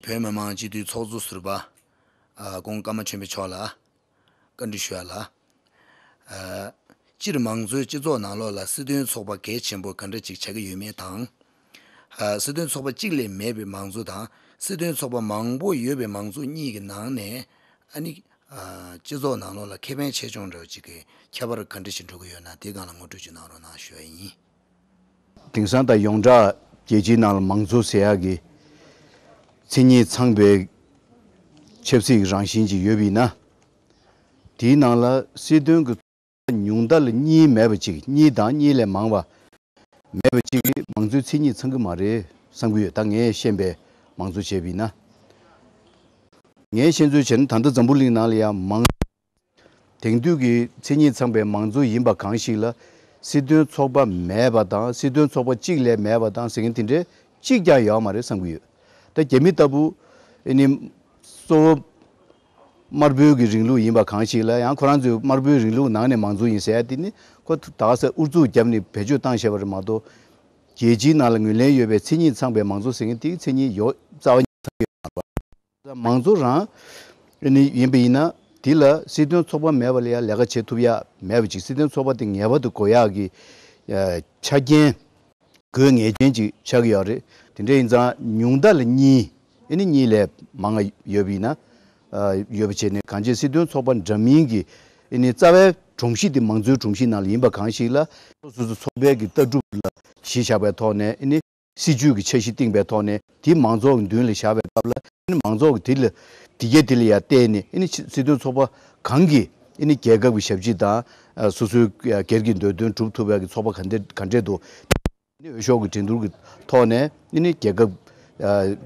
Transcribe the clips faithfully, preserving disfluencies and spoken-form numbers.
བོད་མི་མང་སྤྱི་འཐུས་ཚོགས་གཙོ་ཟུར་པ། ཨ། ༸གོང་ས་ྋསྐྱབས་མགོན་ཆེན་པོ་མཆོག་ལ་བཀའ་འདྲི་ཞུ་ཡ་ལ། ཨ། སྤྱིར་མང་གཙོའི་སྤྱི་ཚོགས་ནང་ལོགས་ལ་སྲིད་དོན་ཚོགས་པ་གལ་ཆེན་པོ་ག་འདྲ་ཅིག་ཆགས་ཀྱི་ཡོད་མེད་དང་། ཨ། སྲིད་དོན་ཚོགས་པ་གཅིག་ལས་མེད་པའི་མང་གཙོ་དང་སྲིད་དོན་ཚོགས་པ་མང་པོ་ཡོད་པའི་མང་གཙོ་གཉིས་ཀྱི་ནང་ནས། ཨ་ནི། ཨ། སྤྱི་ཚོགས་ནང་ལོགས་ལ་ཁེ་ཕན་ཆེ་ཆུང་འདྲ་བོ་ཅིག་གི་ཁྱད་པར་ག་འདྲ་ཞིག་འགྲོ་གི་ཡོད་ན། དེའི་སྒང་ལ་ངོ་སྤྲོད་ཅིག་གནང་རོགས་གནང་ཞུ་ཡ་ཡིན། དེང་སང་དང་ཡོངས་གྲགས་རྒྱལ་སྤྱིའི་ནང་ལ་མང་གཙོ་ཟེར་ཡག་གི་མཚན་ཉིད་ཚང་པའི་ཆབ་སྲིད་ཀྱི་རང་བཞིན་ཅིག་ཡོད་པ་ཡིན་ན། དེའི་ནང་ལ་སྲིད་དོན་གྱི་ཉུང་མཐའ་ལ་གཉིས་མེད་པ་ཅིག་གཉིས་དང་གཉིས་ལས་མང་བ་མེད་པ་ཅིག་གིས་མང་གཙོའི་མཚན་ཉིད་ཚང་གི་མ་རེད་བསམ་གྱི་ཡོད། ད་ངས་ཤེས་པའི་མང་གཙོ་བྱས་པ་ཡིན་ན། ངས་ཤེས་ཚོད་བྱས་ན་ད་ལྟ་འཛམ་བུ་གླིང་ནང་ལ་ཡང་མང་དེང་དུས་ཀྱི་མཚན་ཉིད་ཚང་པའི་མང་གཙོ་ཡིན་པ་གང་ཞིག་ལ། སྲིད་དོན་ཚོགས་པ་མེད་པ་དང་སྲིད་དོན་ཚོགས་པ་གཅིག་ལས་མེད་པ་དང་ཟེར་མཁན་དེ་འདྲའི་གཅིག་ཀྱང་ཡོད་མ་རེད་བསམ་གྱི་ཡོད། ད་རྒྱ་མི་ལྟ་བུ་ཨ་ནི་གཙོ་བོ་དམར་པོའི་གི་རིང་ལུགས་ཡིན་པ་གང་ཞིག་ལ། ཡང་ཁོ་རང་ཚོའི་དམར་པོའི་རིང་ལུགས་ནང་ནས་མང་གཙོ་ཡིན་ཟེར་ཡ་དེ་ནི་ཁོ་ད་ག་ས་ཨུ་ཚུགས་བརྒྱབ་ནས་བེད་སྤྱོད་བཏང་བཞག་པ་རེད་མ་གཏོགས། རྒྱལ་སྤྱིའི་ནང་ལ་ངོས་ལེན་ཡོད་པའི་མཚན་ཉིད་ཚང་པའི་མང་གཙོ་ཟེར་མཁན་དེའི་མཚན་ཉིད་ཡོད་རྩ་བ་ཉིད་ཚང་གི་ཡོད་མ་རེད་པ། མང་གཙོ་རང་ནི་ཡིན་པ་ཡིན་ན། དེ་ལ་སྲིད་དོན་ཚོགས་པ་མེད་པ་ལ་ཡང་ལས་ཀ་བྱེད་ཐུབ་ཡ་མེད་པ་ཅིག་སྲིད་དོན་ཚོགས་པ་དེ་ངེས་པར་དུ་དགོས་ཡག་གི་ཆ་རྐྱེན་དགོས་ངེས་ཅན་ཅིག་ཆགས་ཀྱི་ཡོད་རེད། དེ་འདྲ་ཡིན་ཙང་ཉུང་མཐའ་ལ་གཉིས། ཨ་ནི་གཉིས་ལས་མང་ཡོད་པ་ཡིན་ན། ཡོད་པ་བྱས་ནས་གང་ཅི་སྲིད་དོན་ཚོགས་པ་འདྲ་མིན་གྱི་ཨ་ནི་རྩ་བའི་སྒྲོམ་གཞི་དེ་མང་གཙོའི་སྒྲོམ་གཞི་ནང་ལ་ཡིན་པ་གང་ཞིག་ལ། སོ་སོ་ཚོགས་པའི་གི་ལྟ་གྲུབ་ལ་གཞི་བཞག་པའི་ཐོག་ནས་ཨ་ནི། སྲིད་ཇུས་ཀྱི་འཆར་གཞི་བཏིང་པའི་ཐོག་ནས་དེ་མང་ཚོགས་ཀྱི་མདུན་ལ་བཞག་པའི་སྐབས་ལ། ཨ་ནི་མང་ཚོགས་ཀྱིས་དེ་ལ་དེ་གས་དེ་ལ་ཡང་བལྟས་ནས། ཨ་ནི་སྲིད་དོན་ཚོགས་པ་གང་གིས་ཨ་ནི་རྒྱལ་ཁབ་ཀྱི་ཞབས་ཕྱི་དང་། ཨ། སོ་སོའི་སྒེར་གྱི་འདོད་དོན་སྒྲུབ་ཐུབ་པའི་གི་ཚོགས་པ་ག་འདྲ་ག་འདྲས་འདུག་ཨ་ནི་འོས་ཤོག་གི་འགྲན་བསྡུར་གྱི་ཐོག་ནས་ཨ་ནི་རྒྱལ་ཁབ་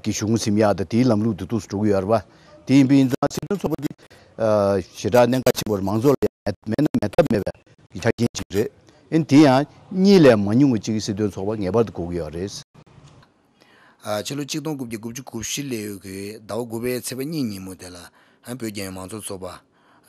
ཀྱི་གཞུང་འཛིན་ཡག་དང་དེའི་ལམ་ལུགས་དེ་འདུག་སེ་འགྲོ་གི་ཡོད་རེད་པ། དེ་ཡིན་པ་ཡིན་ཙང་སྲིད་དོན་ཚོགས་པ་འདི་ཞེ་དྲག་གནད་འགག་ཆེན་པོ་རེད། མང་ཚོགས་ལ་ཡང་མེད་ན་མེད་ཐབས་མེད་པའི་ཆ་རྐྱེན་ཅིག་རེད། ཨ་ནི་དེ་ཡང་གཉིས་ལས་མ་ཉུང་བ་གཅིག་གི་སྲིད་དོན་ཚོགས་པ་ངེས་པར་དུ་དགོས་ཀྱི་ཡོད་རེད། ཨ། ཕྱི་ལོ་ཆིག་སྟོང་དགུ་བརྒྱ་དགུ་བཅུ་གོ་བཞི་ལོའི་གི་ཟླ་བ་དགུ་པའི་ཚེས་པ་གཉིས་ཉིན་མོ་དེ་ལ། ཨ། བོད་རྒྱལ་ཡོངས་མང་གཙོ་ཚོགས་པ།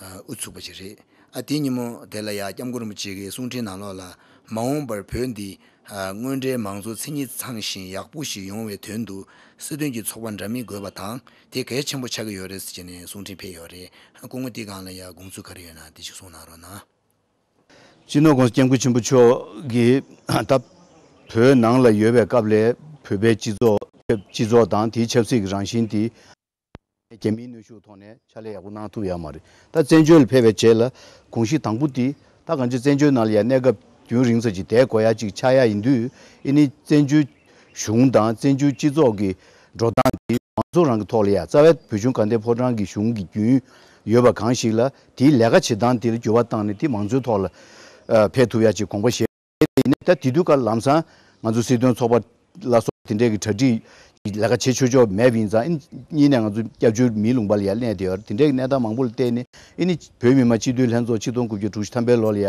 ཨ། དབུ་ཚུགས་པ་ཞིག་རེད། ཨ། དེ་ཉིན་མོ་དེ་ལ་ཡང་སྐྱབས་མགོན་རིན་པོ་ཆེ་གི་གསུང་འཕྲིན་ནང་ལོགས་ལ། མ་འོངས་པར་བོད་འདི། ཨ། དངོས་འབྲེལ་མང་གཙོ་མཚན་ཉིད་ཚང་ཞིང་ཡག་པོ་ཞིག་ཡོང་བའི་དོན་དུ་སྲིད་དོན་གྱི་ཚོགས་པ་འདྲ་མིན་དགོས་པ་དང་དེ་གལ་ཆེན་པོ་ཆགས་ཀྱི་ཡོད་རེད་ཟེར་བྱས་ནས་གསུང་འཕྲིན་ཕེབས་ཡོད་རེད། ཨ། སྐུ་ངོ་དེའི་སྒང་ལ་ཡང་དགོངས་ཚུལ་ག་རེ་ཡོད་ན་དེ་ཞིག་གསུང་གནང་རོགས་གནང་། སྤྱི་ནོར་༸གོང་ས་༸སྐྱབས་མགོན་ཆེན་པོ་མཆོག་གིས་ད་བོད་ནང་ལ་ཡོད་པའི་སྐབས་ལ་བོད་པའི་སྤྱི་ཚོགས་སྤྱི་ཚོགས་དང་དེའི་ཆབ་སྲིད་ཀྱི་རང་བཞིན་དེ་རྒྱ་མིའི་གནོན་ཤུགས་ཐོག་ནས་ཕྱག་ལས་ཡག་པོ་གནང་ཐུབ་ཡོད་མ་རེད། ད་བཙན་བྱོལ་ལ་ཕེབས་པའི་རྗེས་ལ་དགོངས་གཞི་དང་པོ་དེ། ད་གང་ཅི་བཙན་བྱོལ་ནང་ལ་ཡང་གནས་སྐབས་རྒྱུན་རིང་ཙམ་ཅིག་བསྡད་དགོས་ཡ་ཅིག་ཆགས་ཡ་ཡིན་དུས། ཨ་ནི་བཙན་བྱོལ་གཞུང་དང་བཙན་བྱོལ་སྤྱི་ཚོགས་ཀྱི་འགྲོ་སྟངས་དེ་མང་གཙོ་རང་གི་ཐོག་ལ་ཡ། རྩ་བའི་བོད་གཞུང་དགའ་ལྡན་ཕོ་བྲང་གི་གཞུང་གི་རྒྱུན་ཡོད་པ་གང་ཞིག་ལ་དེའི་ལས་ཀ་བྱེད་སྟངས་དེ་ལ་འགྱུར་བ་བཏང་ནས་དེ་མང་གཙོའི་ཐོག་ལ་ཨ་ཕེབས་ཐུབ་ཡ་ཅིག་དགོངས་པ་བཞེས། ཡིན་ནའི་ད་དེ་དུས་ཀ་ལམ་སང་ང་ཚོ་སྲིད་དོན་ཚོགས་པ་ལ་སོགས་དེ་འདྲའི་གི་གྲ་སྒྲིག་ལས་ཀ་བྱེད་ཆོག་ཆོག་མེད་པ་ཡིན་ཙང་། ཨ་ནི་གཉིས་ནས་ང་ཚོ་སྐྱབས་བཅོལ་མིའི་ལུང་པ་ལ་ཡ་གནས་བསྡད་ཡོད་རེད། དེ་འདྲའི་གི་གནས་སྟངས་མང་པོ་ལ་བལྟས་ནས། ཨ་ནི་བོད་མི་མང་སྤྱི་འཐུས་ལྷན་ཚོགས་ཆིག་སྟོང་དགུ་བརྒྱ་དྲུག་ཅུ་ཐམ་པའི་ལོ་ལ་ཡ་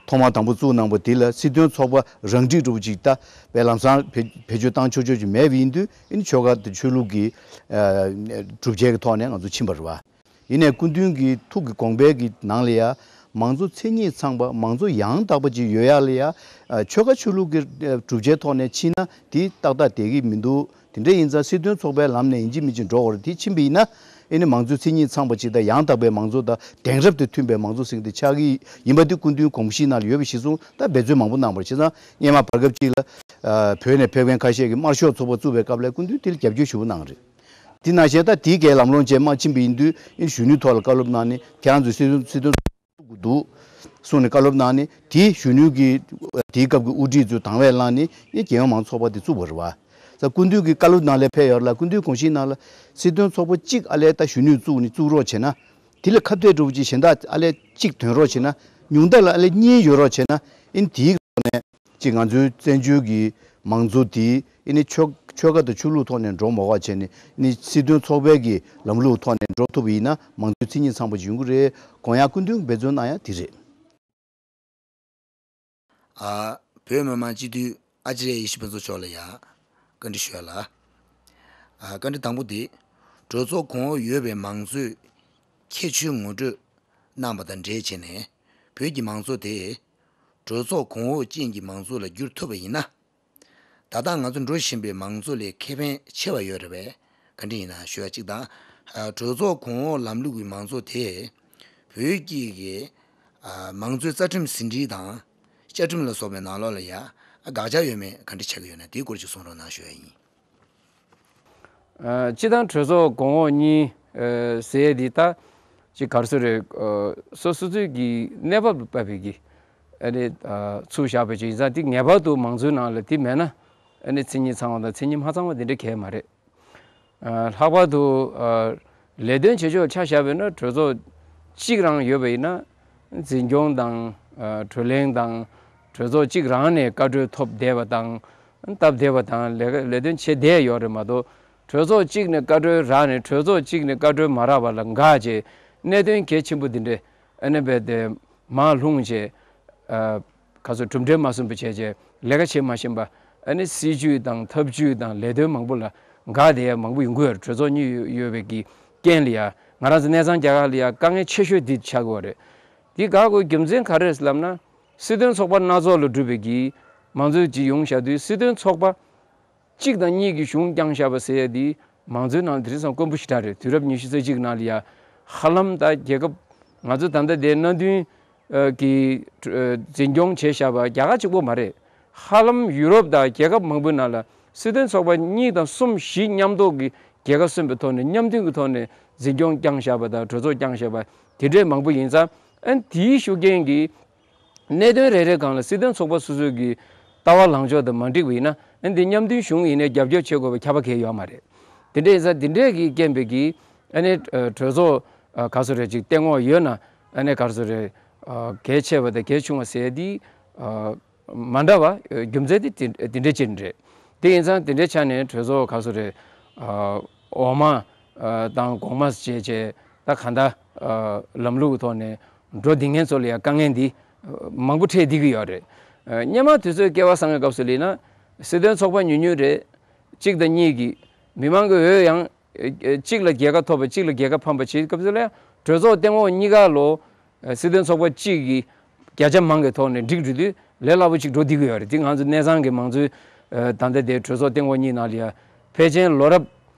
ཐོག་མ་དང་པོ་བཙུགས་གནང་བ་དེ་ལ་སྲིད་དོན་ཚོགས་པ་རང་སྒྲིག་འདྲ་བོ་ཅིག་ད་དཔེ་ལམ་སང་བེད་བེད་སྤྱོད་བཏང་ཆོག་ཆོག་ཅིག་མེད་པ་ཡིན་དུས། ཨ་ནི་ཆོལ་ཁ་དང་ཆོས་ལུགས་ཀྱི་ཨ་གྲུབ་ཆའི་གི་ཐོག་ནས་ང་ཚོ་ཕྱིན་པ་རེད་བ། ཡིན་ནའི་སྐུ་མདུན་གྱི་ཐུགས་ཀྱི་དགོངས་པའི་གི་ནང་ལ་ཡ། མང་གཙོ་མཚན་ཉིད་ཚང་པ། མང་གཙོ་ཡང་དག་པ་ཅིག་ཡོད་ཡ་ལ་ཡ། ཨ་ཆོལ་ཁ་ཆོས་ལུགས་ཀྱི་ཨ་གྲུབ་ཆའི་ཐོག་ནས་ཕྱིན་ན་དེ་ཏག་ཏག་བསྡད་ཀྱི་མི་འདུག་དེ་འདྲ་ཡིན་ཙང་སྲིད་དོན་ཚོགས་པའི་ལམ་ནས་ཡིན་གཅིག་མིན་གཅིག་འགྲོ་དགོས་རེད། དེ་ཕྱིན་པ་ཡིན་ན་ཨ་ནི་མང་གཙོ་མཚན་ཉིད་ཚང་པ་ཅིག་དང་ཡང་དག་པའི་མང་གཙོ་དང་དེང་རབས་དང་མཐུན་པའི་མང་གཙོ་ཟེར་མཁན་དེ་ཆགས་ཀྱི་ཡིན་པ་དེ་སྐུ་མདུན་དགོངས་གཞི་ནང་ལ་ཡོད་པ་གཞིར་བཟུང་ད་འབད་བརྩོན་མང་པོ་གནང་བ་རེད། བྱས་ཙང་སྔོན་མ་བར་སྐབས་ཅིག་ལ་ཨ་བོད་ནས་ཕེབས་མཁན་ཁ་ཤས་ཀྱིས་དམར་ཤོག་ཚོགས་པ་བཙུགས་པའི་སྐབས་ལ་སྐུ་མདུན་དེ་ལ་རྒྱབ་སྐྱོར་ཞེ་པོ་གནང་རེད། དེ་ནང་བཞིན་ད་དེའི་སྒང་ལམ་ལྷོང་ཅན་མར་ཕྱིན་པ་ཡིན་དུས། ཨ་ནི་གཞོན་ནུའི་ཐོག་ལ་བཀའ་སློབ་གནང་ནས། ཁྱེད་རང་ཚོས་སྲིད་དོན་སྲིད་དོན་ཚོགས་དགོས་འདུག་གསུངས་ནས་བཀའ་སློབ་གནང་ནས། དེའི་གཞོན་ནུ་གི་དེའི་སྐབས་ཀྱི་དབུ་ཁྲིད་ཚོས་དང་བས་བླངས་ནས་ཨ་ནི་རྒྱལ་ཡོངས་མང་གཙོ་ཚོགས་པ་དེ་བཙུགས་པ་རེད་བ། ས་སྐུ་མདུན་གྱི་བཀའ་སློབ་ནང་ལ་ཕེབས་ཡོད་རེད་ལ། སྐུ་མདུན་དགོངས་གཞིའི་ནང་ལ་སྲིད་དོན་ཚོགས་པ་གཅིག་ཨ་ལས་ད་གཞོན་ནུས་བཙུགས་ནས་བཙུགས་རོགས་བྱས་ན། དེ་ལ་ཁ་གཏད་འགྲོ་བ་ཅིག་གཞན་དག་ཨ་ལས་གཅིག་ཐོན་རོགས་བྱས་ན། ཉུང་མཐའ་ལ་ཨ་ལས་གཉིས་ཡོད་རོགས་བྱས་ན། ཨ་ནི་དེའི་ཐོག་ནས་ཅིག་ང་ཚོའི་བཙན་བྱོལ་གྱི་མང་གཙོ་དེ་ཨ་ནི་ཆོལ་ཆོལ་ཁ་དང་ཆོས་ལུགས་ཐོག་ནས་འགྲོ་མ་དགོས་པ་བྱས་ནས། ཨ་ནི་སྲིད་དོན་ཚོགས་པའི་གི་ལམ་ལུགས་ཐོག་ནས་འགྲོ་ཐུབ་པ་ཡིན་ན་མང་གཙོའི་མཚན་ཉིད་ཚང་པ་ཅིག་ཡོང་གི་རེད། དགོངས་ཡག་སྐུ་མདུན་འབད་བརྩོན་གནང་ཡག་དེ་རེད། ཨ། བོད་མི་མང་སྤྱི་འཐུས་ཨ་ཙརྱ་ཡེ་ཤེས་ཕུན་ཚོགས་མཆོག་ལ་ཡང་བཀའ་འདྲི་ཞུ་ཡ་ལ། ཨ། བཀའ་འདྲི་དང་པོ་དེ། གྲོས་ཚོགས་གོང་འོག་ཡོད་པའི་མང་གཙོའི་ཁྱད་ཆོས་ངོ་སྤྲོད་གནང་བ་དང་འབྲེལ་བྱས་ནས། བོད་ཀྱི་མང་གཙོ་དེ་གྲོས་ཚོགས་གོང་འོག་ཅན་གྱི་མང་གཙོ་ལ་བསྒྱུར་ཐུབ་པ་ཡིན་ན། ད་ལྟ་ང་ཚོ་འགྲོ་བཞིན་པའི་མང་གཙོ་ལས་ཁེ་ཕན་ཆེ་བ་ཡོད་རེད་པས། ག་འདྲ་ཡིན་ན་ཞུ་ཡ་གཅིག་དང་། ཨ་གྲོས་ཚོགས་གོང་འོག་ལམ་ལུགས་ཀྱི་མང་གཙོ་དེ་བོད་ཀྱི་གི་ཨ་མང་གཙོའི་རྩ་ཁྲིམས་ཟིན་བྲིས་དང་བཅའ་ཁྲིམས་ལ་སོགས་པའི་ནང་ལོགས་ལ་ཡ་དགག་བྱ་ཡོད་མེད་ག་འདྲ་ཆགས་ཀྱི་ཡོད་ན་དེའི་སྐོར་ཅིག་གསུང་རོགས་གནང་ཞུ་ཡ་ཡིན། ཨ་སྤྱི་བཏང་གྲོས་ཚོགས་གོང་འོག་གཉིས་ཨ་ཟེར་ཡས་འདི་ད་ཅིག་ག་རེ་ཟེར་རེད། ཨ་སོ་སོ་སོའི་གི་གནས་བབ་ལ་བབས་པའི་གི་ཨ་ནི་ཨ་ཚུར་བཞག་པ་ཅིག་ཡིན་ཙང་འདི་ངེས་པར་དུ་མང་གཙོའི་ནང་ལ་འདི་མེད་ན་ཨ་ནི་མཚན་ཉིད་ཚང་བ་དང་མཚན་ཉིད་མ་ཚང་བ་འདི་འདྲ་གང་ཡང་མ་རེད། ཨ་ལྷག་པར་དུ་ཨ་ལས་དོན་བྱེད་ཕྱོགས་ཆ་བཞག་པ་ཡིན་ན་གྲོས་ཚོགས་གཅིག་རང་ཡོད་པ་ཡིན་ན་འཛིན་སྐྱོང་དང་ཨ་གྲོས་གླེང་དང་གྲོས་ཚོགས་གཅིག་རང་ནས་བཀའ་འཁྲོལ་ཐོབ་བསྡད་པ་དང་སྟབས་བདེ་བ་དང་ལས་ཀ་ལས་དོན་བྱེད་བསྡད་ཡོད་རེད་མ་གཏོགས། གྲོས་ཚོགས་གཅིག་ནས་བཀའ་འཁྲོལ་རག་ནས་གྲོས་ཚོགས་གཅིག་ནས་བཀའ་འཁྲོལ་མ་རག་པ་ལ་འགག་བྱས་གནད་དོན་གལ་ཆེན་པོ་འདི་འདྲས་ཨ་ནི་རྦད་དེ་མར་ལྷུང་བྱས། ཨ་ག་ཚོད་གྲུབ་འབྲས་མ་སོན་པ་བྱས་བྱས་ལས་ཀ་བྱེད་མ་ཤེས་པ། ཨ་ནི་སྲིད་ཇུས་དང་ཐབས་ཇུས་དང་ལས་དོན་མང་པོ་ལ་འགག་བསྡད་ཡ་མང་པོ་ཡོང་གི་ཡོད་རེད། གྲོས་ཚོགས་གཉིས་ཡོད་ཡོད་པའི་གི་རྐྱེན་ལ་ཡ་ང་རང་ཚོ་གནས་ཚང་རྒྱ་གར་ལ་ཡ་དཀའ་ངལ་ཆེ་ཤོས་འདི་ཆགས་ཀྱི་ཡོད་རེད། འདི་འགག་དགོས་རྒྱུ་མཚན་ག་རེ་རེད་ལབ་ན། སྲིད་དོན་ཚོགས་པ་སྣ་ཚོགས་ལས་གྲུབ་པའི་གི་མང་གཙོའི་ཅིག་ཡོང་བཞག་དུས་སྲིད་དོན་ཚོགས་པ་གཅིག་དང་གཉིས་ཀྱི་གཞུང་བསྐྱངས་བཞག་པ་ཟེར་ཡ་འདི་མང་གཙོའི་ནང་དེང་སང་དཀོན་པོ་ཞེ་དྲག་རེད། དུས་རབས་ཉི་ཤུ་རྩ་གཅིག་ནང་ལ་ཡ་ཧ་ལམ་ད་རྒྱལ་ཁབ་ང་ཚོ་ད་ལྟ་དེ་སྣ་བདུན་ཨ་གི་ཨ་འཛིན་སྐྱོང་བྱས་བཞག་པ་རྒྱ་གར་གཅིག་པོ་མ་རེད། ཧ་ལམ་ཡུ་རོབ་དང་རྒྱལ་ཁབ་མང་པོའི་ནང་ལ་སྲིད་དོན་ཚོགས་པ་གཉིས་དང་གསུམ་བཞི་མཉམ་འདོགས་ཀྱི་རྒྱལ་ཁ་སོན་པའི་ཐོག་ནས་མཉམ་མཐུན་གྱི་ཐོག་ནས་འཛིན་སྐྱོང་བསྐྱངས་བཞག་པ་དང་གྲོས་ཚོགས་བསྐྱངས་བཞག་པ་དེ་འདྲས་མང་པོ་ཡིན་ཙང་། ཨ་ནི་དེའི་ཤུགས་རྐྱེན་གྱིས་གནད་དོན་རེ་རེ་སྒང་ལ་སྲིད་དོན་ཚོགས་པ་སོ་སོའི་གི་ལྟ་བ་ལངས་ཕྱོགས་དང་མ་འགྲིག་པ་ཡིན་ན། ཨ་ནི་འདི་མཉམ་མཐུན་གཞུང་ཡིན་ནའི་རྒྱབ་སྐྱོར་བྱེད་དགོས་པའི་ཁྱབ་པ་གང་ཡང་ཡོད་མ་རེད། དེ་འདྲ་ཡིན་ཙང་དེ་འདྲས་ཀྱི་རྐྱེན་པས་ཀྱིས་ཨ་ནི་ཨ་གྲོས་ཚོགས་ཨ་ག་ཚོད་རེ་ཅིག་སྟེང་འོག་ཡོད་ན་ཨ་ནི་ག་ཚོད་རེ་ཨ་གལ་ཆེ་བ་དང་གལ་ཆུང་བ་ཟེར་འདི་ཨ་མ་འདྲ་བ་རྒྱུ་མཚན་དེ་དེ་འདྲ་ཅིག་རེད། དེ་ཡིན་ཙང་དེ་འདྲའི་ཆ་ནས་གྲོས་ཚོགས་ག་ཚོད་རེད། ཨ་འོག་མ་ཨ་དང་གོང་མ་བྱས་བྱས་ད་གང་ལྟར་ཨ་ལམ་ལུགས་ཀྱི་ཐོག་ནས་འགྲོ་བསྡད་མཁན་ཚོ་ལ་ཡང་དཀའ་ངལ་འདི་ཨ་མང་པོ་འཕྲད་བསྡད་ཀྱི་ཡོད་རེད། ཨ་སྔོན་མ་དུས་ཚོད་སྐལ་བ་བཟང་བའི་སྐབས་སུ་ལ་ཡིན་ན་སྲིད་དོན་ཚོགས་པ་ཉུང་ཉུང་རེད། གཅིག་དང་གཉིས་ཀྱིས་མི་མང་གི་འོས་ཡང་ཨ་གཅིག་ལ་རྒྱལ་ཁ་ཐོབ་པ་གཅིག་ལ་རྒྱལ་ཁ་ཕམ་པ་བྱེད་སྐབས་སུ་ལ་ཡང་གྲོས་ཚོགས་སྟེང་འོག་གཉིས་ཀ་ལོ་ཨ་སྲིད་དོན་ཚོགས་པ་གཅིག་གིས་བརྒྱ་ཆ་མང་གི་ཐོག་ནས་འགྲིག་འགྲོ་དུས་ལས་སླ་པོ་ཅིག་འགྲོ་བསྡད་ཀྱི་ཡོད་རེད། དེ་ང་ཚོ་གནས་ཚང་གི་མང་གཙོའི་ཨ་ད་ལྟ་དེ་གྲོས་ཚོགས་སྟེང་འོག་གཉིས་ནང་ལ་ཡ་ཕལ་ཆེར་ལོ་རབས་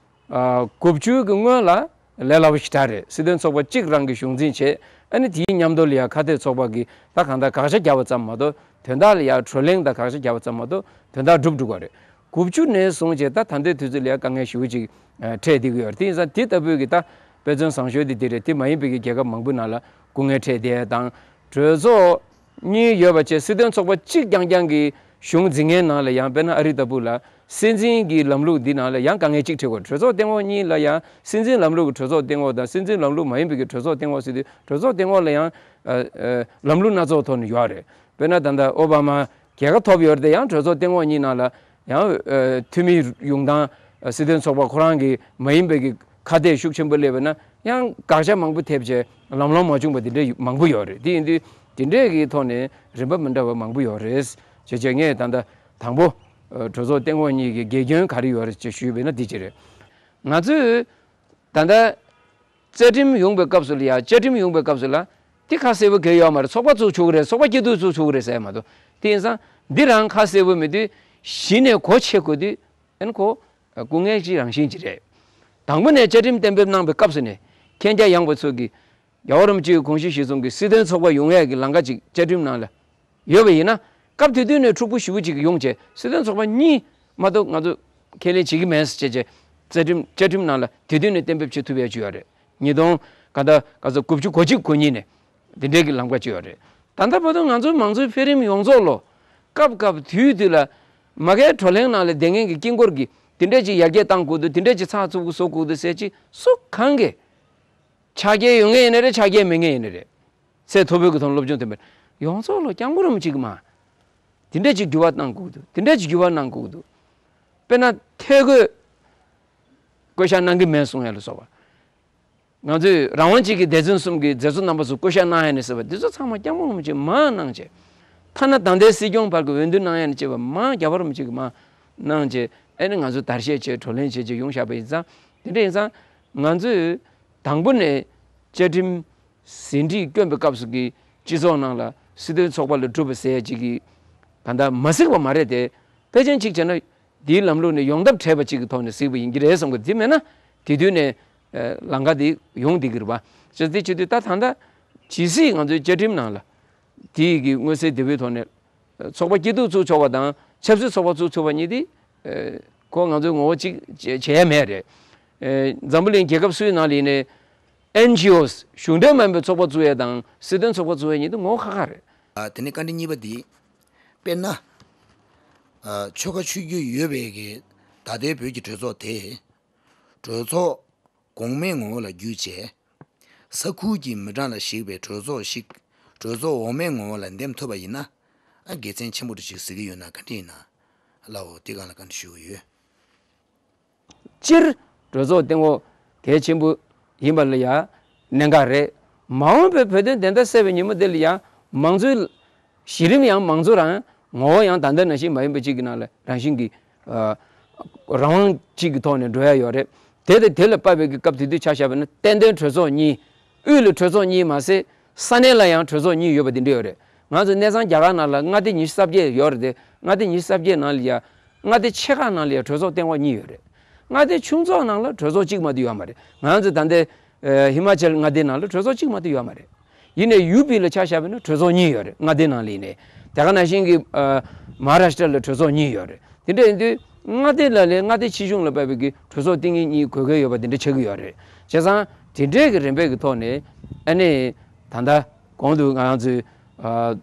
ཨ་དགུ་བཅུ་གི་སྔོན་ལ་ལས་སླ་པོ་ཞེ་དྲག་རེད། སྲིད་དོན་ཚོགས་པ་གཅིག་རང་གི་གཞུང་འཛིན་བྱས། ཨ་ནི་དེའི་མཉམ་དུ་ལ་ཡ་ཁ་གཏད་ཚོགས་པ་གིས་ད་གང་ལྟར་དགག་བྱ་བརྒྱབ་པ་ཙམ་མ་གཏོགས་དོན་དག་ལ་ཡ་བགྲོ་གླེང་དང་དགག་བྱ་བརྒྱབ་པ་ཙམ་མ་གཏོགས་དོན་དག་འགྲུབ་འགྲོ་གི་རེད། དགུ་བཅུ་ནས་བཟུང་བྱས་ད་ད་ལྟའི་དུས་ཚོད་ལ་ཡ་དཀའ་ངལ་ཞེ་པོ་ཅིག་ཨ་འཕྲད་བསྡད་ཀྱི་ཡོད་རེད། དེ་ཡིན་ཙང་དེ་ལྟ་བུའི་གི་ད་དཔེ་མཚོན་བཟང་ཤོས་དེ་དེ་རེད། དེ་མ་ཡིན་པའི་གི་རྒྱལ་ཁབ་མང་པོའི་ནང་ལ་སྐུ་ངལ་འཕྲད་བསྡད་ཡ་དང་། གྲོས་ཚོགས་གཉིས་ཡོད་པ་བྱས་སྲིད་དོན་ཚོགས་པ་གཅིག་རྐྱང་རྐྱང་གི་གཞུང་འཛིན་མཁན་ནང་ལ་ཡང་དཔེར་ན་ཨ་རི་ལྟ་བུ་ལ་སྲིད་འཛིན་གྱི་ལམ་ལུགས་འདི་ནང་ལ་ཡང་དཀའ་ངལ་གཅིག་འཕྲད་ཀྱི་ཡོད་རེད། གྲོས་ཚོགས་སྟེང་འོག་གཉིས་ལ་ཡང་སྲིད་འཛིན་ལམ་ལུགས་ཀྱི་གྲོས་ཚོགས་སྟེང་འོག་དང་སྲིད་འཛིན་ལམ་ལུགས་མ་ཡིན་པའི་གི་གྲོས་ཚོགས་སྟེང་འོག་ཟེར་དུས་གྲོས་ཚོགས་སྟེང་འོག་ལ་ཡང་ཨ་ཨ་ལམ་ལུགས་སྣ་ཚོགས་ཐོག་ནས་ཡོད་རེད། དཔེར་ན་ད་ལྟ་ཨོ་བྷ་མ་རྒྱལ་ཁ་ཐོབ་ཡོད་རེད་དེ་ཡང་གྲོས་ཚོགས་སྟེང་འོག་གཉིས་ནང་ལ་ཡང་ཨ་འཐུས་མི་ཡོང་སྟངས་ཨ་སྲིད་དོན་ཚོགས་པ་ཁོ་རང་གི་མ་ཡིན་པའི་གི་ཁ་གཏད་ཤུགས་ཆེན་པོ་སླེབས་པ་ན་ཡང་དགག་བྱ་མང་པོ་ཐེབས་བྱས་ལམ་ལྷོང་མ་བྱུང་བ་དེ་འདྲ་མང་པོ་ཡོད་རེད། དེ་ཡིན་དུས་དེ་འདྲའི་གི་ཐོག་ནས་རིམ་པ་མི་འདྲ་བ་མང་པོ་ཡོད་རེད། བྱས་བྱས་ངས་ད་ལྟ་དང་པོ་ཨ་གྲོས་ཚོགས་སྟེང་འོག་གཉིས་ཀྱི་དགེ་སྐྱོན་ག་རེ་ཡོད་རེད་ཅེས་ཞུས་པས་ན་འདི་ཅི་རེད། ང་ཚོས་ད་ལྟ་རྩ་ཁྲིམས་ཡོང་པའི་སྐབས་སུ་ལ་ཡ་བཅའ་ཁྲིམས་ཡོང་པའི་སྐབས་སུ་ལ་དེ་ཁ་གསལ་པོ་གང་ཡང་ཡོད་མ་རེད། ཚོགས་པ་བཙུགས་ཆོག་གི་རེད། ཚོགས་པ་སྐྱིད་སྡུག་བཙུགས་ཆོག་གི་རེད་ཟེར་ཡ་མ་གཏོགས། དེ་ཡིན་ཙང་འདི་རང་ཁ་གསལ་པོ་མེད་དུས་གཞི་ནས་གོ་ཆོད་དགོས་དུས་ཨ་ནི་ཁོ་སྐུ་ངལ་གྱི་རང་བཞིན་ཅིག་རེད། དང་པོ་ནས་བཅའ་ཁྲིམས་གཏན་འབེབས་གནང་པའི་སྐབས་སུ་ནས་མཁྱེན་རྒྱ་ཡངས་པ་ཚོ་གིས་རྒྱལ་བ་རིན་པོ་ཆེའི་དགོངས་གཞི་གཞིར་བཟུང་གི་སྲིད་དོན་ཚོགས་པ་ཡོང་ཡས་ཀྱི་ལམ་ཁ་ཅིག་བཅའ་ཁྲིམས་ནང་ལ་ཡོད་པ་ཡིན་ན། སྐབས་དེ་དུས་ནས་འཁྲུག་པོ་ཞེ་པོ་ཅིག་ཡོང་བྱས་སྲིད་དོན་ཚོགས་པ་གཉིས་མ་གཏོགས་ང་ཚོ་ཁས་ལེན་བྱེད་ཀྱི་མེད་ཟེར་བྱས་བྱས་རྩ་ཁྲིམས་བཅའ་ཁྲིམས་ནང་ལ་དེ་དུས་ནས་གཏན་འབེབས་བྱེད་ཐུབ་ཡས་ཅིག་ཡོད་རེད། ཉིས་སྟོང་ག་ད་ག་ཚོད་དགུ་བཅུ་གོ་གཅིག་གོ་གཉིས་ནས་དེ་འདྲའི་གི་ལམ་ཁ་ཅིག་ཡོད་རེད། ད་ལྟ་བར་དུ་ང་ཚོ་མང་གཙོའི་འཕེལ་རིམ་ཡོངས་རྫོགས་ལོ་སྐབས་སྐབས་དུས་དུས་ལ་མ་གིའི་བགྲོ་གླེང་ནང་ལ་བསྡད་མཁན་གྱི་དཀྱིལ་འཁོར་གྱིས་དེ་འདྲས་ཅིག་ཡར་རྒྱས་གཏང་དགོས་འདུག་དེ་འདྲས་ཅིག་ཚགས་ཚུད་པོ་བཟོ་དགོས་འདུག་ཟེར་ཅིག་སུ་གང་གིས་ཆ་རྐྱེན་ཡོད་མཁན་ཡིན་ན་རེད། ཆ་རྐྱེན་མེད་མཁན་ཡིན་ན་རེད། ཚད་མཐོ་པོའི་གི་ཐོག་སློབ་སྦྱོང་ཐོན་པའི་ཡོངས་རྫོགས་ལོ་སྐྱབས་མགོན་རིན་པོ་ཆེ་གི་མ། དེ་འདྲས་ཅིག་འགྱུར་བ་གནང་དགོས་འདུག་དེ་འདྲས་ཅིག་འགྱུར་བ་གནང་དགོས་འདུག་དཔེར་ན་ཐད་བསྐོས་བསྐོ་བཞག་གནང་གི་མེད་གསུང་ཡ་ལ་སོགས་པ། ང་ཚོས་རང་དབང་ཅིག་གི་སྡེ་ཚན་གསུམ་གྱི་མཛད་གཙོ་རྣམ་པ་ཚོ་བསྐོ་བཞག་གནང་ཡ་ནས་ཟེར་བ་འདི་ཚོ་ཚང་མ་སྐྱབས་མགོན་རིན་པོ་ཆེ་མ་གནང་བྱས། ཐ་ན་ད་ལྟའི་སྲིད་སྐྱོང་བར་གྱི་འོས་བསྡུ་གནང་ཡ་ནས་བྱས་པ་མ་རྒྱལ་བ་རིན་པོ་ཆེ་གི་མ་གནང་བྱས། ཨེ་ནི་ང་ཚོ་བརྡར་ཤ་བྱས་བགྲོ་གླེང་བྱས་བྱས་ཡོང་བཞག་པ་ཡིན་ཙང་། དེ་འདྲ་ཡིན་ཙང་ང་ཚོས་དང་པོ་ནས་བཅའ་ཁྲིམས་ཟིན་བྲིས་བསྐྱོན་པའི་སྐབས་སུ་གི་སྤྱི་ཚོགས་ནང་ལ་སྲིད་དོན་ཚོགས་པ་ལ་གྲུབ་པ་ཟེར་ཡ་ཅིག་གི་ད་ལྟ་མ་གཟིགས་པ་མ་རེད་དེ། ཕལ་ཆེར་གཅིག་བྱས་ན་འདིའི་ལམ་ལུགས་ནི་ཡོང་ཐབས་བྲལ་བ་ཅིག་གི་ཐོག་ནས་གཟིགས་པ་ཡིན་གྱི་རེད་བསམ་གི། དེ་མེད་ན་ དེ་དུས་ནས་ལམ་ཁ་དེ་ཡོང་བསྡད་ཀྱི་རེད་པ། བྱས་ཙང་དེ་བྱེད་དུས་ད་ད་ལྟ་ཇི་སྲིད་ང་ཚོའི་བཅའ་ཁྲིམས་ནང་ལ་དེ་ཡི་གི་མངོན་གསལ་དོད་པོའི་ཐོག་ནས་ཚོགས་པ་སྐྱིད་སྡུག་བཙུགས་ཆོག་པ་དང་ཆབ་སྲིད་ཚོགས་པ་བཙུགས་ཆོག་པ་གཉིས་དེ་ཁོ་ང་ཚོའི་ངོ་བོ་གཅིག་བྱས་བྱས་ཡ་མེད་རེད། འཛམ་བུ་གླིང་རྒྱལ་ཁབ་སུའི་ནང་ལ་ཡིན་ནའི་ཨེན་ཇི་ཨོ་གཞུང་འབྲེལ་མིན་པའི་ཚོགས་པ་བཙུགས་ཡ་དང་སྲིད་དོན་ཚོགས་པ་བཙུགས་ཡ་གཉིས་དེ་ངོ་བོ་ཁ་ཁ་རེད། ཨ། དེ་ནས་བཀའ་འདྲི་གཉིས་པ་འདི། དཔེར་ན། ཨ། ཆོལ་ཁ་ཆོས་བརྒྱུད་ཡོད་པའི་གི་ད་ལྟའི་བོད་ཀྱི་གྲོས་ཚོགས་དེ། གྲོས་ཚོགས་གོང་མའི་ངོ་བོ་ལ་བསྒྱུར་བྱས། ས་ཁུལ་གྱི་མི་གྲངས་ལ་གཞིགས་པའི་གྲོས་ཚོགས་ཤིག་གྲོས་ཚོགས་འོག་མའི་ངོ་བོ་ལ་འདེམས་ཐུབ་པ་ཡིན་ན། ཨ། དགེ་མཚན་ཆེན་པོ་འདྲ་ཞིག་གཟིགས་ཀྱི་ཡོད་ན་ག་འདྲ་ཡིན་ན། ལའོ། དེ་སྒང་ལ་བཀའ་འདྲི་ཞུ་གི་ཡོད། སྤྱིར་གྲོས་ཚོགས་སྟེང་འོག་གལ་ཆེན་པོ་ཡིན་པ་ལ་ཡང་གནད་འགག་རེད། མ་འོངས་པའི་བོད་དོན་བདེན་མཐའ་གསལ་བའི་ཉིན་མོ་དེ་ལ་ཡང་མང་གཙོའི་གཞི་རིམ་ཡང་མང་གཙོ་རང་ངོ་བོ་ཡང་ད་ལྟ་ནང་བཞིན་མ་ཡིན་པ་གཅིག་གི་ནང་ལ་རང་བཞིན་གྱི་ཨ་རང་དབང་གཅིག་གི་ཐོག་ནས་འགྲོ་ཡ་ཡོད་རེད། དེ་དང་དེ་ལ་དཔག་པའི་གི་སྐབས་དེ་དུས་ཆ་བཞག་པ་ན་ཏན་ཏན་གྲོས་ཚོགས་གཉིས། དབུས་ལ་གྲོས་ཚོགས་གཉིས་མ་ཟད་ས་གནས་ལ་ཡང་གྲོས་ཚོགས་གཉིས་ཡོད་པ་དེ་འདྲ་ཡོད་རེད། ང་ཚོ་གནས་ཚང་རྒྱ་གར་ནང་ལ་མངའ་སྡེ་ཉི་ཤུ་རྩ་བརྒྱད་ཡོད་རེད་དེ། མངའ་སྡེ་ཉི་ཤུ་རྩ་བརྒྱད་ནང་ལ་ཡ་མངའ་སྡེ་ཆེ་ཁག་ནང་ལ་ཡ་གྲོས་ཚོགས་སྟེང་འོག་གཉིས་ཡོད་རེད། མངའ་སྡེ་ཆུང་ཚོགས་ནང་ལ་གྲོས་ཚོགས་གཅིག་མ་གཏོགས་ཡོད་མ་རེད། ང་ཚོ་ད་ལྟའི་ཧི་མ་ཅལ་མངའ་སྡེ་ནང་ལ་གྲོས་ཚོགས་གཅིག་མ་གཏོགས་ཡོད་མ་རེད། ཡིན་ནའི་ཡུ་པི་ལ་ཆ་བཞག་པ་ན་གྲོས་ཚོགས་གཉིས་ཡོད་རེད། མངའ་སྡེ་ནང་ལ་ཡིན་ནའི། དེ་ག་ནང་བཞིན་གྱི་ཨ་མ་ཧཱ་རཱ་ཤི་ཏྲ་ལ་གྲོས་ཚོགས་གཉིས་ཡོད་རེད། དེ་འདྲ་ཡིན་དུས་མངའ་སྡེ་ལ་ལས་མངའ་སྡེ་ཆེ་ཆུང་ལ་དཔག་པའི་གི་གྲོས་ཚོགས་ཏིང་ངེ་གཉིས་དགོས་ཀྱི་ཡོད་པ་དེ་འདྲ་ཆགས་ཀྱི་ཡོད་རེད། བྱས་ཙང་དེ་འདྲའི་གི་རིམ་པའི་གི་ཐོག་ནས་ཨ་ནི་ད་ལྟ་གོང་དུ་ང་རང་ཚོའི་ཨ་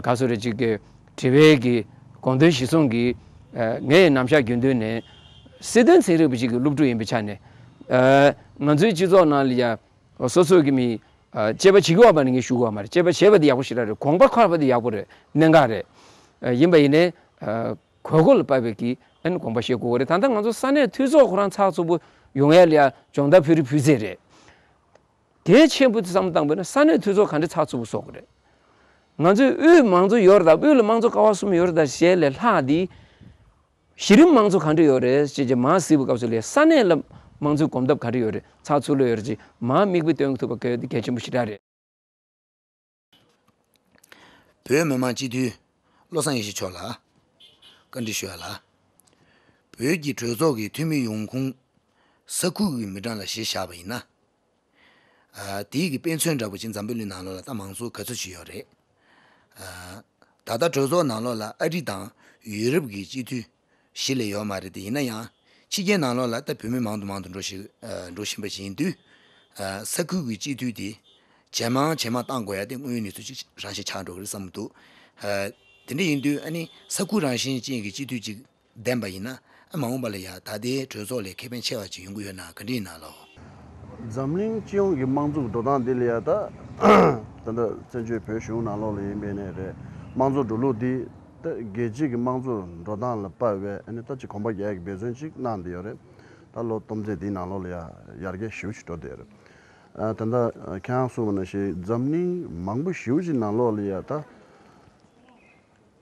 ག་སོ་རེ་གཅིག་གི་དྲི་བའི་གི་དགོངས་དོན་གཞིར་བཟུང་གིས་ཨ་ངས་ནམ་ཞག་རྒྱུན་དུ་ནས་སྲིད་དོན་ཚན་རིག་པ་ཞིག་གི་སློབ་ཕྲུག་ཡིན་པའི་ཆ་ནས་ཨ་ང་ཚོའི་སྤྱི་ཚོགས་ནང་ལ་ཡ་སོ་སོ་གི་མི་ཨ་དཔྱད་པ་བྱེད་ཀྱི་ཡོད་པ་ནི་ངས་ཞུ་གི་ཡོད་མ་རེད། དཔྱད་པ་བྱས་པ་དེ་ཡག་པོ་ཞེ་དྲག་རེད། དགོངས་པ་འཁོར་བ་དེ་ཡག་པོ་རེད། གནད་འགག་རེད། ཨ་ཡིན་པ་ཡིན་ནའི་ཨ་དགོས་མཁོ་ལ་དཔག་པའི་གི་ཨ་ནི་དགོངས་པ་བཞེས་དགོས་པ་རེད། ད་ལྟ་ང་ཚོ་ས་གནས་འཐུས་ཚོགས་ཁོ་རང་ཚགས་ཚུད་པོ་ཡོང་ཡ་ལ་ཡ་སྦྱོང་བརྡར་ཕུལ་རེ་ཕུལ་ཚད་རེད། གལ་ཆེན་པོ་དེ་བསམ་བློ་བཏང་པ་ན་ས་གནས་འཐུས་ཚོགས་ག་འདྲ་ཚགས་ཚུད་པོ་བཟོ་དགོས་རེད། ང་ཚོའི་དབུས་མང་གཙོ་ཡོད་རེད་ད། དབུས་ལ་དམངས་གཙོ་ཀ་བ་གསུམ་ཡོད་རེད་ད་ཞེས་ལས་ལྷག་དེ། གཞི་རིམ་དམངས་གཙོ་ག་འདྲ་ཡོད་རེད་ཅེས་ཀྱི་མར་གཟིགས་པའི་སྐབས་སུ་ལས་ས་གནས་ལ་དམངས་གཙོའི་གོམ་སྟབས་ག་འདྲ་ཡོད་རེད། ཚགས་ཚུད་ལོས་ཡོད་རེད་ཅེས་མར་མིག་དཔེ་སྟོན་ཐུབ་པ་གལ་གལ་ཆེན་པོ་ཞེ་དྲག་རེད། བོད་མི་མང་སྤྱི་འཐུས་བློ་བཟང་ཡེ་ཤེས་མཆོག་ལ་བཀའ་འདྲི་ཞུ་ཡ་ལ། བོད་ཀྱི་གྲོས་ཚོགས་ཀྱི་འཐུས་མི་ཡོང་ཁུངས་ས་ཁུལ་གྱི་མི་གྲངས་ལ་གཞི་བཞག་པ་ཡིན་ན། ཨ་དེའི་གི་དཔེ་མཚོན་འདྲ་པོ་ཅིག་འཛམ་བུ་གླིང་ནང་ལོགས་ལ་ད་མང་ཚོགས་ག་ཚོད་ཅིག་ཡོད་རེད། ཨ་ད་ལྟ་གྲོས་ཚོགས་ནང་ལོགས་ལ་ཨ་རི་དང་ཡུ་རོབ་ཀྱི་སྤྱི་འཐུས་གཞི་ལས་ཡོད་མ་རེད་དེ། ཡིན་ན་ཡང་ཕྱི་རྒྱལ་ནང་ལོགས་ལ་ད་བོད་མི་མང་དུ་མང་དུ་འགྲོ་བཞིན་ཨ་འགྲོ་བཞིན་པ་ཞིག་ཡིན་དུས། ཨ་ས་ཁུལ་གྱི་སྤྱི་འཐུས་དེ་ཇེ་མང་ཇེ་མང་བཏང་དགོས་ཡ་དེ་དངོས་ཡོད་གནས་ཚུལ་ཅིག་རང་བཞིན་ཆགས་འགྲོ་གི་རེད་བསམ་འདུག་ཨ་དེ་འདྲ་ཡིན་དུས་ཨ་ནི་ས་ཁུལ་རང་བཞིན་ཅན་གྱི་སྤྱི་འཐུས་ཅིག་འདེམས་པ་ཡིན་ན། ཨ་མ་འོངས་པ་ལ་ཡ་ད་ལྟའི་གྲོས་ཚོགས་ལས་ཁེ་ཕན་ཆེ་བ་ཅིག་ཡོང་གི་ཡོད་ན་ག་འདྲ་ཡིན་ན་ལོ། འཛམ་གླིང་སྤྱི་ཡོངས་ཀྱི་དམངས་གཙོ་གི་འགྲོ་སྟངས་འདི་ལ་ཡ་ད་ད་ལྟ་བཙན་བྱོལ་བོད་གཞུང་ནང་ལོགས་ལ་ཡིན་པའི་ནས་རེད། དམངས་གཙོ་འགྲོ་ལུགས་འདི་ད་རྒྱལ་སྤྱི་གི་དམངས་གཙོ་འགྲོ་སྟངས་ལ་དཔག་པའི་ཨ་ནི་ད་ཅིག་གོམ་པ་རྒྱག་ཡག་གི་འབད་བརྩོན་ཅིག་གནང་བསྡད་ཡོད་རེད། ད་ལོ་སྟོང་ཚོ་འདིའི་ནང་ལོགས་ལ་ཡ་ཡར་རྒྱས་ཞེ་པོ་ཅིག་འགྲོ་བསྡད་ཡོད་རེད། ཨ་ད་ལྟ་ཁྱེད་རང་གསུངས་པ་ནང་བཞིན་འཛམ་གླིང་མང་པོ་ཞེ་པོ་ཅིག་ནང་ལོགས་ལ་ཡ་ད་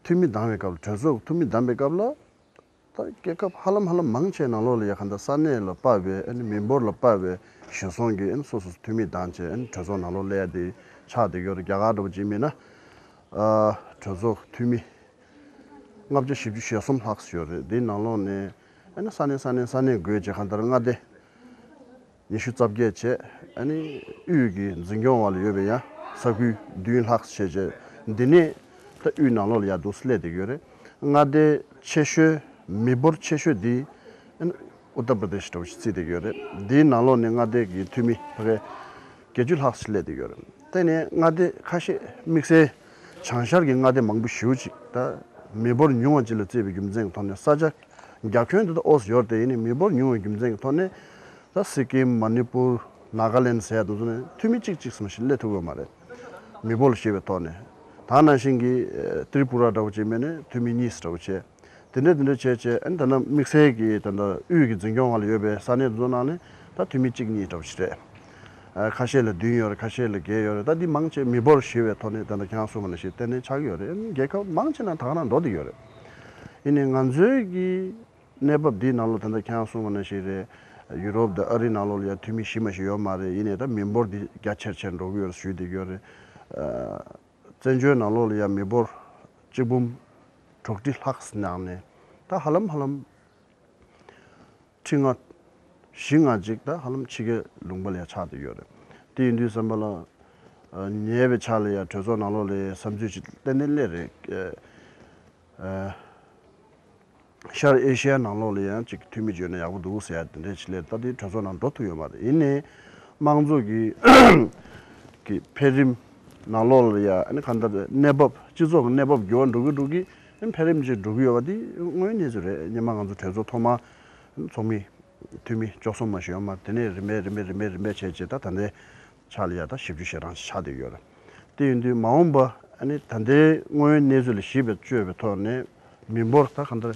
འཐུས་མི་བདམས་པའི་སྐབས་ལ། གྲོས་ཚོགས་འཐུས་མི་བདམས་པའི་སྐབས་ལ། ད་རྒྱལ་ཁབ་ཧ་ལམ་ཧ་ལམ་མང་ཆེ་ནང་ལོགས་ལ་ཡ་ག་འདྲ་ས་གནས་ལ་དཔག་པའི་ཨ་ནི་མི་འབོར་ལ་དཔག་པའི་གཞིར་བཟུང་གིས་ཨ་ནི་སོ་སོ་སོ་འཐུས་མི་བདམས་བྱས་ཨ་ནི་གྲོས་ཚོགས་ནང་ལོགས་སླེབས་ཏེ་ཆགས་བསྡད་ཡོད་རེད། རྒྱ་གར་འདྲ་པོ་ཅིག་མིན་ན་ཨ་གྲོས་ཚོགས་འཐུས་མི་ལྔ་བརྒྱ་བཞི་བཅུ་ཞེ་གསུམ་ལྷག་ཙམ་ཡོད་རེད། འདིའི་ནང་ལོགས་ནས་ཨ་ནི་ས་གནས་ས་གནས་ས་གནས་བགོས་བྱས་གང་ལྟར་མངའ་སྡེ་ཉི་ཤུ་རྩ་བརྒྱད་བྱས། ཨ་ནི་དབུས་ཀྱི་འཛིན་སྐྱོང་བ་ལ་ཡོད་པའི་ཡང་ས་ཁུལ་བདུན་ལྷག་བྱས་བྱས། འདི་ནས་ད་དབུས་ནང་ལོགས་ལ་ཡར་འདུག་སེ་སླེབས་བསྡད་ཀྱི་ཡོད་རེད། མངའ་སྡེ་ཆེ་ཤོས་མི་འབོར་ཆེ་ཤོས་འདི་ཨ་ནི་ཨུ་ཏར་པྲ་དེཤ་འདྲ་བོ་ཞིག་བརྩིས་བསྡད་ཀྱི་ཡོད་རེད། འདིའི་ནང་ལོགས་ནས་མངའ་སྡེ་གི་འཐུས་མི་ཕ་གི་བརྒྱད་ཅུ་ལྷག་ཙམ་སླེབས་བསྡད་ཀྱི་ཡོད་རེད། དེ་ནས་མངའ་སྡེ་ཁ་ཤས་དམིགས་བསལ་བྱང་ཤར་གྱི་མངའ་སྡེ་མང་པོ་ཞེ་པོ་ཅིག་ད་མི་འབོར་ཉུང་བ་ཅིག་ལ་བརྩིས་པའི་རྒྱུ་མཚན་གྱི་ཐོག་ནས། ས་ཆ་རྒྱ་ཁྱོན་དེ་ད་ཨོ་ཙམ་ཡོད་རེད་དེ། ཡིན་ནའི་མི་འབོར་ཉུང་བའི་རྒྱུ་མཚན་གྱི་ཐོག་ནས་ད་སི་ཀིམ། མ་ནི་པུར། ནཱ་ག་ལེན་ཟེར་ཡ་དེ་ཚོ་ནས་འཐུས་མི་གཅིག་གཅིག་ཙམ་ཞིག་སླེབས་ཐུབ་ཡོད་མ་རེད། མི་འབོར་ལ་གཞིགས་པའི་ཐོག་ནས། ད་ནང་བཞིན་གྱི་ཨ་ཏྲི་པུ་ར་འདྲ་བོ་ཅིག་མིན་ནའི་འཐུས་མི་གཉིས་འདྲ་བོ་བྱས། དེ་འདྲ་དེ་འདྲ་བྱས་བྱས། ཨ་ནི་ད་ལྟ་དམིགས་བསལ་གྱི་ད་ལྟ་དབུས་ཀྱི་འཛིན་སྐྱོང་བ་ལ་ཡོད་པའི་ས་གནས་དེ་ཚོ་ནང་ནས་ད་འཐུས་མི་གཅིག་གཉིས་འདྲ་བོ་ཞིག་རེད། ཨ་ཁ་ཤས་ལ་བདུན་ཡོད་རེད། ཁ་ཤས་ལ་བརྒྱད་ཡོད་རེད། ད་འདི་མང་ཆེ་མི་འབོར་གཞིགས་པའི་ཐོག་ནས་ད་ལྟ་ཁྱེད་རང་གསུངས་པ་ནང་བཞིན་ཏན་ཏན་ཆགས་ཀྱི་ཡོད་རེད། ཨ་ནི་རྒྱལ་ཁབ་མང་ཆེ་ན་ད་ག་རང་འགྲོ་བསྡད་ཡོད་རེད། ཡིན་ནའི་ང་ཚོའི་གི་གནས་བབ་འདིའི་ནང་ལོགས་ད་ལྟ་ཁྱེད་རང་གསུངས་པ་ནང་བཞིན་རེད། ཡུ་རོབ་དང་ཨ་རི་ནང་ལོགས་ལ་ཡང་འཐུས་མི་གཞི་མ་གཞི་ཡོད་མ་རེད། ཡིན་ནའི་ད་མི་འབོར་འདི་རྒྱ་ཆེར་ཆེར་འགྲོ་གི་ཡོད་རེད་ཞུས་བསྡད་ཀྱི་ཡོད་རེད། ཨ་བཙན་བྱོལ་ནང་ལོགས་ལ་ཡང་མི་འབོར་གཅིག་འབུམ་དྲུག་ཁྲི་ལྷག་ཙམ་ནང་ནས་ད་ཧ་ལམ་ཧ་ལམ་ཁྲི་ལྔ་ བཞི་ལྔ་ཅིག་ད་ཧ་ལམ་ཕྱི་རྒྱལ་ལུང་པ་ལ་ཡ་ཆགས་བསྡད་ཡོད་རེད། དེ་ཡིན་དུས་ཙམ་པ་ལ་ཉེ་བའི་ཆར་ལ་ཡ་གྲོས་ཚོགས་ནང་ལོགས་ལ་ཡ་བསམ་ཚུལ་ཅིག་ཏན་ཏན་སླེབས་རེད། ཤར་ཨེ་ཤི་ཡ་ནང་ལོགས་ལ་ཡང་ཅིག་འཐུས་མི་བྱོན་ན་ཡག་པོ་འདུག་ཟེར་ཡ་དེ་འདྲའི་ཅིག་སླེབས། ད་དེ་གྲོས་ཚོགས་ནང་འགྲོ་ཐུབ་ཡོད་མ་རེད། ཡིན་ནའི་དམངས་གཙོ་གི་གི་འཕེལ་རིམ་ནང་ལོགས་ལ་ཡ་ཨ་ནི་གང་ལྟར་གནས་བབ་སྤྱི་ཚོགས་ཀྱི་གནས་བབ་འགྱུར་བ་འགྲོ་གི་འགྲོ་གི་ཨ་ནི་འཕེལ་རིམ་ཅིག་འགྲོ་གི་ཡོད་པ་དེ་དངོས་ཡོད་གནས་ཚུལ་རེད། སྔོན་མ་ང་ཚོ་གྲོས་ཚོགས་ཐོག་མ་ཚོགས་མི་འཐུས་མི་བཅུ་གསུམ་མ་ཞིག་ཡོད་མ་རེད། དེ་ནས་རིམ་པས་རིམ་པས་རིམ་པས་རིམ་པས་བྱས་བྱས་ད་ད་ལྟའི་ཆ་ལ་ཡ་ད་བཞི་བཅུ་ཞེ་གྲངས་ཤིག་ཆགས་བསྡད་ཡོད་རེད། དེ་ཡིན་དུས་མ་འོངས་པ་ཨ་ནི་ད་ལྟའི་དངོས་ཡོད་གནས་ཚུལ་ལ་གཞིགས་པའི་དཔྱོད་པའི་ཐོག་ནས་མི་འབོར་ད་གང་ལྟར་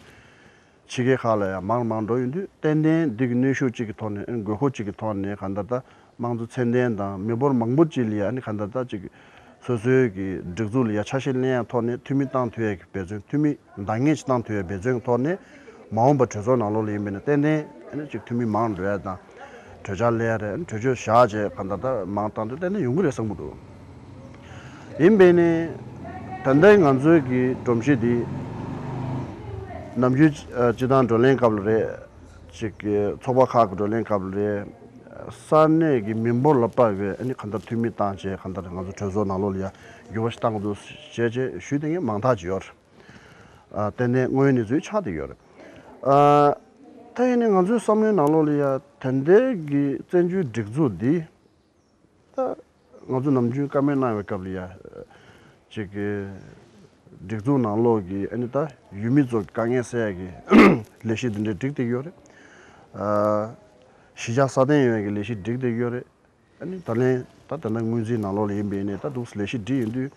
ཕྱི་རྒྱལ་ཁག་ལ་ཡང་མང་རུ་མང་རུ་འགྲོ་ཡོང་དུས་ཏན་ཏན་འདི་གི་གནོན་ཤུགས་གཅིག་གི་ཐོག་ནས་ཨ་ནི་དགོས་མཁོ་གཅིག་གི་ཐོག་ནས་གང་ལྟར་ད་དམངས་གཙོ་ཚད་ལྡན་དང་མི་འབོར་མང་པོ་གཅིག་ལ་ཡ་ཨ་ནི་གང་ལྟར་ད་གཅིག་སོ་སོའི་གི་སྒྲིག་འཛུགས་ལ་ཡ་ཆ་ཤས་ལེན་ཡ་ཐོག་ནས་འཐུས་མི་བཏང་ཐུབ་ཡ་གི་འབད་བརྩོན། འཐུས་མི་འདང་ངེས་ཅིག་བཏང་ཐུབ་ཡ་འབད་བརྩོན་གྱི་ཐོག་ནས་མ་འོངས་པ་གྲོས་ཚོགས་ནང་ལོགས་ལ་ཡིན་པ་ཡིན་ན་ཏན་ཏན་ཨ་ནི་ཅིག་འཐུས་མི་མང་འགྲོ་ཡ་དང་གྲོས་འཆར་སླེབས་ཡ་རེད། གྲོས་ཆོད་བཞག་བྱས་གང་ལྟར་ད་མང་བཏང་དུས་ཏན་ཏན་ཡོང་གི་རེད་བསམ་གྱི་འདུག་ཡིན་པ་ཡིན་ནའི་ད་ལྟའི་ང་ཚོའི་གི་སྒྲོམ་གཞི་འདི་ནམ་རྒྱུན་སྤྱི་བཏང་བགྲོ་གླེང་སྐབས་ལ་རེད། ཅིག་གི་ཚོགས་པ་ཁག་གི་བགྲོ་གླེང་སྐབས་ལ་རེད། ས་གནས་ཀྱི་མི་འབོར་ལ་དཔག་པའི་ཨ་ནི་གང་ལྟར་འཐུས་མི་བཏང་བྱས་གང་ལྟར་ང་ཚོ་གྲོས་ཚོགས་ནང་ལོགས་ལ་ཡ་འགྱུར་བ་ཞིག་བཏང་དགོས་འདུག་ཞེས་བྱས་ཞུས་བསྡད་མཁན་མང་དག་ཅིག་ཡོད་རེད། ཨ་ཏན་ཏན་དངོས་ཡོད་གནས་ཚུལ་ཆགས་བསྡད་ཡོད་རེད། ཨ་ད་ཡིན་ནའི་ང་ཚོའི་བསམ་བློའི་ནང་ལོགས་ལ་ཡ་ད་ལྟའི་གི་བཙན་བྱོལ་སྒྲིག་འཛུགས་འདི་ད་ང་ཚོ་ནམ་རྒྱུན་བཀའ་མོལ་གནང་བའི་སྐབས་ལ་ཡ་ཅིག་གི་སྒྲིག་འཛུགས་ནང་ལོགས་ཀྱི་ཨ་ནི་ད་ཡུལ་མི་ཚོ་གི་དཀའ་ངལ་སེལ་ཡ་གི་ལས་གཞི་འདི་འདྲ་སྒྲིག་བསྡད་ཡོད་རེད། ཨ་གཞིས་ཆགས་སྲ་བརྟན་ཡོང་ཡ་གི་ལས་གཞི་སྒྲིག་བསྡད་ཡོད་རེད། ཨ་ནི་ད་ལན་ད་ད་ལྟ་སྔོན་རྩིས་ནང་ལོགས་ལ་ཡིན་པ་ཡིན་ནའི་ད་འདུག་སེ་ལས་གཞི་སྒྲིག་ཡོང་དུས་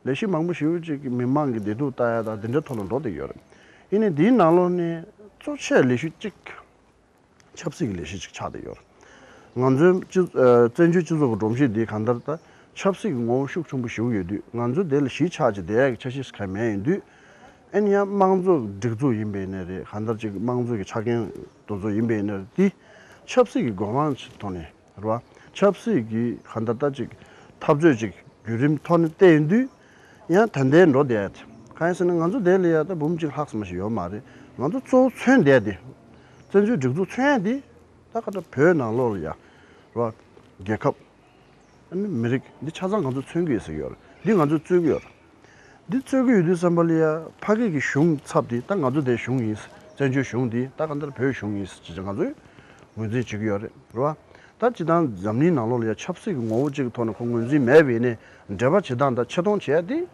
ལས་གཞི་མང་པོ་ཞེ་པོ་ཅིག་གི་མི་མང་གི་བདེ་སྡུག་ལྟ་ཡ་དང་འདི་འདྲའི་ཐོག་ལ་འགྲོ་བསྡད་ཡོད་རེད། ཡིན་ནའི་འདིའི་ནང་ལོགས་ནས་གཙོ་ཆེ་ལས་གཞི་གཅིག་ཆབ་སྲིད་ཀྱི་ལས་གཞི་ཅིག་ཆགས་བསྡད་ཡོད་རེད། ང་ཚོའི་སྤྱི་ཨ་བཙན་བྱོལ་སྤྱི་ཚོགས་ཀྱི་སྒྲོམ་གཞི་འདི་གང་ལྟར་ད་ཆབ་སྲིད་ཀྱི་ངོ་བོ་ཤུགས་ཆེན་པོ་ཞིག་ཡོད་དུས་ང་ཚོ་དེ་ལ་གཞིས་ཆགས་ཀྱི་བསྡད་ཡ་གི་ཆ་ཤས་སུ་གང་མེད་ཡིན་དུས་ཨ་ནི་ཡང་དམངས་གཙོ་སྒྲིག་འཛུགས་ཡིན་པ་ཡིན་ནའི་རེད། གང་ལྟར་ཅིག་དམངས་གཙོ་གི་ཆ་རྐྱེན་དེ་ཚོ་ཡིན་པ་ཡིན་ནའི་རེད། འདི་ཆབ་སྲིད་ཀྱི་གོ་རིམ་ཅིག་ཐོག་ནས། རེད་བ། ཆབ་སྲིད་ཀྱི་གང་ལྟར་ད་ཅིག་འཐབ་རྩོད་ཅིག་བརྒྱུད་རིམ་ཐོག་ནས་བལྟས་ཡོང་དུས་ཡང་ད་ལྟའི་འགྲོ་བསྡད་ཡ་དེ་གང་ཡིན་ཟེར་ན་ང་ཚོ་དེ་ལ་ཡ་ད་འབུམ་གཅིག་ལྷག་ཙམ་ཞིག་ཡོད་མ་རེད། ང་ཚོ་གཙོ་བོ་མཚོན་བསྡད་དེ་བཙན་བྱོལ་སྒྲིག་འཛུགས་མཚོན་ཡ་དེ་ད་ག་ད་བོད་ནང་ལོགས་ལ་ཡ་རེད་བ། རྒྱལ་ཁབ་ཨ་ནི་མི་རིགས་འདི་ཆ་ཚང་ང་ཚོ་མཚོན་གྱི་ཡོད་ཟེར་གྱི་ཡོད་རེད། འདི་ང་ཚོས་རྩོད་ཀྱི་ཡོད་རེད། འདི་རྩོད་ཀྱི་ཡོད་དུས་ཙམ་པ་ལ་ཡ་ཕ་གི་གི་གཞུང་ཚབ་དེ་ད་ང་ཚོ་དེའི་གཞུང་ཡིན། བཙན་བྱོལ་གཞུང་དེ་ད་གང་ལྟར་བོད་གཞུང་ཡིན་ཅེས་ང་ཚོས་ངོས་འཛིན་བྱེད་ཀྱི་ཡོད་རེད། རེད་བ། ད་སྤྱིར་བཏང་འཛམ་གླིང་ནང་ལོགས་ལ་ཡ་ཆབ་སྲིད་ཀྱི་ངོ་བོ་གཅིག་གི་ཐོག་ནས་ཁོ་ངོས་འཛིན་མེད་པ་ཡིན་ནའི་འབྲེལ་བ་བྱེད་སྟངས་དང་ཆེ་མཐོང་བྱེད་ཡ་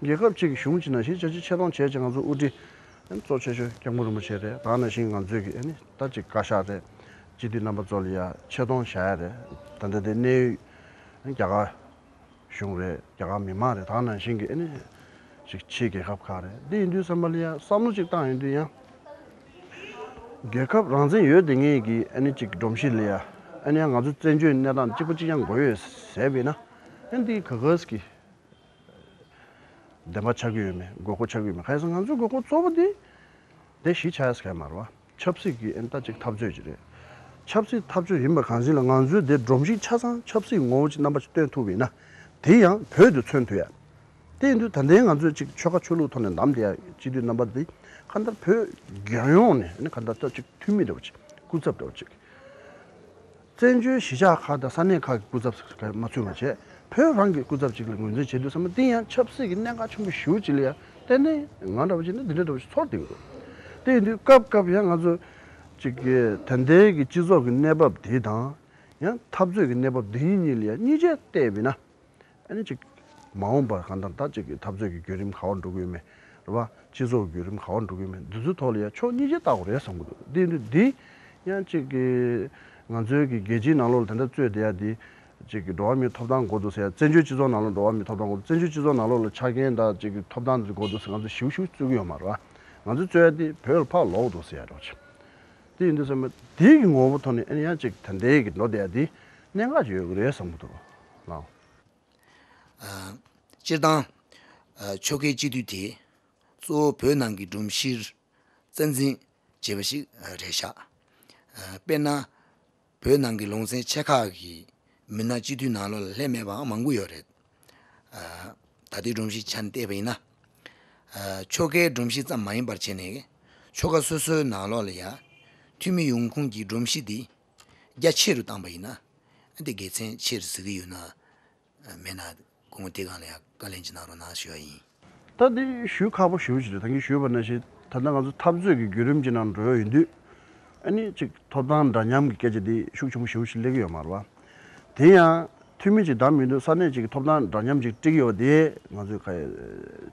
དེ་རྒྱལ་ཁབ་གཅིག་གི་གཞུང་གཅིག་ནང་བཞིན་ཆ་ཆེ་ཆེ་མཐོང་བྱས་ཅིག་ང་ཚོ་དབུ་ཁྲིད་གཙོ་ཆེ་ཤོས་སྐྱབས་མགོན་རིན་པོ་ཆེ་རེད། ད་ནང་བཞིན་ང་ཚོས་ཀྱི་ཨ་ནི་ད་ཅིག་བཀའ་ཤག་རེད། སྤྱི་འཐུས་རྣམ་པ་ཚོ་ལ་ཡ་ཆེ་མཐོང་བྱ་ཡ་རེད། ད་ལྟ་དེ་གནས་ཡུལ་རྒྱ་གར་གཞུང་རེད། རྒྱ་གར་མི་མང་རེད། ད་ནང་བཞིན་གྱི་ཨ་ནི་ཅིག་ཕྱིའི་རྒྱལ་ཁབ་ཁག་རེད། འདི་ཡིན་དུས་ཙམ་པ་ལ་ཡ་བསམ་བློ་ཅིག་བཏང་ཡོང་དུས་ཡང་རྒྱལ་ཁབ་རང་བཙན་ཡོད་དེ་ངེས་ཀྱི་ཨ་ནི་ཅིག་སྒྲོམ་གཞི་ལ་ཡ་ཨ་ནི་ཡང་ང་ཚོ་བཙན་བྱོལ་གནས་སྟངས་གཅིག་པ་གཅིག་རྐྱང་དགོས་ཡོད་ཟེར་བས་ན་ཨ་ནི་འདི་ག་གས་ཀྱི་བདེན་པ་ཆགས་ཀྱི་ཡོད་མེད། དགོས་མཁོ་ཆགས་ཀྱི་ཡོད་མེད། གང་ཡིན་ཟེར་ང་ཚོའི་དགོས་མཁོ་གཙོ་བོ་དེ་དེ་གཞིས་ཆགས་ཡ་ཟེར་མཁན་མ་རེད་བ། ཆབ་སྲིད་ཀྱི་ཨན་ད་ཅིག་འཐབ་རྩོད་ཅིག་རེད། ཆབ་སྲིད་འཐབ་རྩོད་ཡིན་པ་གང་ཞིག་ལ་ང་ཚོའི་དེ་སྒྲོམ་གཞི་ཆ་ཚང་ཆབ་སྲིད་ངོ་བོ་ཅིག་རྣམ་པ་ཅིག་སྟོན་ཐུབ་པ་ཡིན་ན་དེ་ཡང་བོད་དུ་མཚོན་ཐུབ་ཡ། དེ་ཡིན་དུས་ད་ལྟའི་ང་ཚོས་ཅིག་ཆོལ་ཁ་ཆོས་ལུགས་ཐོག་ནས་བསྡམས་བསྡད་ཡ་སྤྱི་འཐུས་རྣམ་པ་འདི་གང་ལྟར་བོད་རྒྱལ་ཡོངས་ནས་ཨ་ནི་གང་ལྟར་ད་ཅིག་འཐུས་མི་འདྲ་བོ་ཅིག་སྐུ་ཚབ་འདྲ་བོ་ཅིག་བཙན་བྱོལ་གཞིས་ཆགས་ཁག་དང་ས་གནས་ཁག་གི་སྐུ་ཚབ་ཟེར་མཁན་མ་ཚུད་པ་བྱས། བོད་རང་གི་སྐུ་ཚབ་ཅིག་ལ་ངོས་འཛིན་བྱེད་དུས་ཙམ་པ་འདི་ཡང་ཆབ་སྲིད་ཀྱི་གནད་འགག་ཆེན་པོ་ཞེ་པོ་ཅིག་ལ་ཡང་ཏན་ཏན་ང་འདྲ་བོ་ཅིག་ནི་འདི་འདྲ་འདྲ་བོ་ཞིག་ཚོར་བསྡད་ཡོད། དེ་ཡིན་དུས་སྐབས་སྐབས་ཡང་ང་ཚོ་ཅིག་གི་ད་ལྟའི་གི་སྤྱི་ཚོགས་ཀྱི་གནས་བབ་འདི་དང་ཡང་འཐབ་རྩོད་ཀྱི་གནས་བབ་འདི་གཉིས་ལ་ཡང་གཉིས་ཆ་བལྟས་པས་ན། ཨ་ནི་ཅིག་མ་འོངས་པར་གང་ལྟར་ད་ཅིག་གི་འཐབ་རྩོད་ཀྱི་བརྒྱུད་རིམ་ག་པར་འགྲོ་གི་ཡོད་མེད་རེད་བ། སྤྱི་ཚོགས་ཀྱི་བརྒྱུད་རིམ་ག་པར་འགྲོ་གི་ཡོད་མེད་འདི་ཚོའི་ཐོག་ལ་ཡང་ཕྱོགས་གཉིས་ཆ་ལྟ་དགོས་རེད་བསམ་གྱི་འདུག་འདི་འདི་འདི་ཡང་ཅིག་གི་ང་ཚོའི་གི་རྒྱལ་སྤྱིའི་ནང་ལོགས་ལ་དེ་འདྲ་རྩོད་བསྡད་ཡ་འདི་ཅིག་གི་འགྲོ་བ་མིའི་ཐོབ་ཐང་དགོས་འདུག་ཟེར་ཡ། བཙན་བྱོལ་སྤྱི་ཚོགས་ནང་ལ་འགྲོ་བ་མིའི་ཐོབ་ཐང་དགོས་འདུག་བཙན་བྱོལ་སྤྱི་ཚོགས་ནང་ལོགས་ལ་ཆ་རྐྱེན་དང་ཅིག་གི་ཐོབ་ཐང་འདི་དགོས་འདུག་ཟེར་ང་ཚོ་ཞིབ་ཞིབ་རྩོད་ཀྱི་ཡོད་མ་རེད་བ། ང་ཚོ་རྩོད་ཡ་འདི་བོད་ལ་ཕར་ལོག་འདུག་ཟེར་ཡ་འདྲ་བོ་ཅིག་དེ་ཡིན་དུས་ཙམ་པ་དེ་གི་ངོ་བོ་ཐོག་ནས་ཨ་ནི་ཡང་ཅིག་ད་ལྟའི་གི་འགྲོ་བསྡད་ཡ་འདི་གནད་འགག་ཅིག་ཡོད་ཀྱི་རེད་བསམ་གྱི་འདུག་ལགས། ཨ། སྤྱིར་བཏང་། ཨ། ཆོལ་ཁའི་སྤྱི་འཐུས་དེ་གཙོ་བོ་བོད་ནང་གི་སྒྲོམ་གཞིར་རྩ་འཛིན་བྱས་པ་ཞིག་རེད་ཤག་ཨ། དཔེར་ན། བོད་ནང་གི་ལུང་ཚན་ཆེ་ཁག་གི་མི་སྣ་སྤྱི་འཐུས་ནང་ལོགས་ལ་སླེབས་མེད་པའང་མང་པོ་ཡོད་རེད། ཨ། ད་ལྟའི་སྒྲོམ་གཞིའི་ཆ་ནས་བལྟས་པ་ཡིན་ན། ཨ། ཆོལ་ཁའི་སྒྲོམ་གཞི་ཙམ་མ་ཡིན་པར་བྱས་ནས་ཆོལ་ཁ་སོ་སོའི་ནང་ལོགས་ལ་ཡང་འཐུས་མི་ཡོང་ཁུངས་ཀྱི་སྒྲོམ་གཞི་འདི། རྒྱ་ཆེ་རུ་བཏང་པ་ཡིན་ན། ཨ་འདི་དགེ་མཚན་ཆེ་རུ་གཟིགས་ཀྱི་ཡོད་ན། མེད་ན། སྐུ་ངོ་དེ་སྒང་ལ་ཡང་བཀའ་ལན་ཅིག་གནང་རོགས་གནང་ཞུ་བ་ཡིན། ད་འདི་ཞུ་ཁག་པོ་ཞེ་པོ་ཅིག་རེད། ད་གིན་ཞུས་པ་ནང་བཞིན་ད་ལྟ་ང་ཚོ་འཐབ་རྩོད་ཀྱི་བརྒྱུད་རིམ་ཅིག་ནང་འགྲོ་ཡོང་དུས། ཨ་ནི་ཅིག་ཐོབ་ཐང་འདྲ་མཉམ་གྱི་སྐད་ཆ་འདི་ཤུགས་ཆེན་པོ་ཞེ་པོ་ཅིག་སླེབས་ཀྱི་ཡོད་མ་རེད་བ། དེ་ཡང་འཐུས་མི་ཅིག་བདམས་ཡོང་དུས་ས་གནས་ཅིག་གི་ཐོབ་ཐང་འདྲ་མཉམ་ཅིག་སྤྲད་ཀྱི་ཡོད་པ་དེ་ང་ཚོས་ག་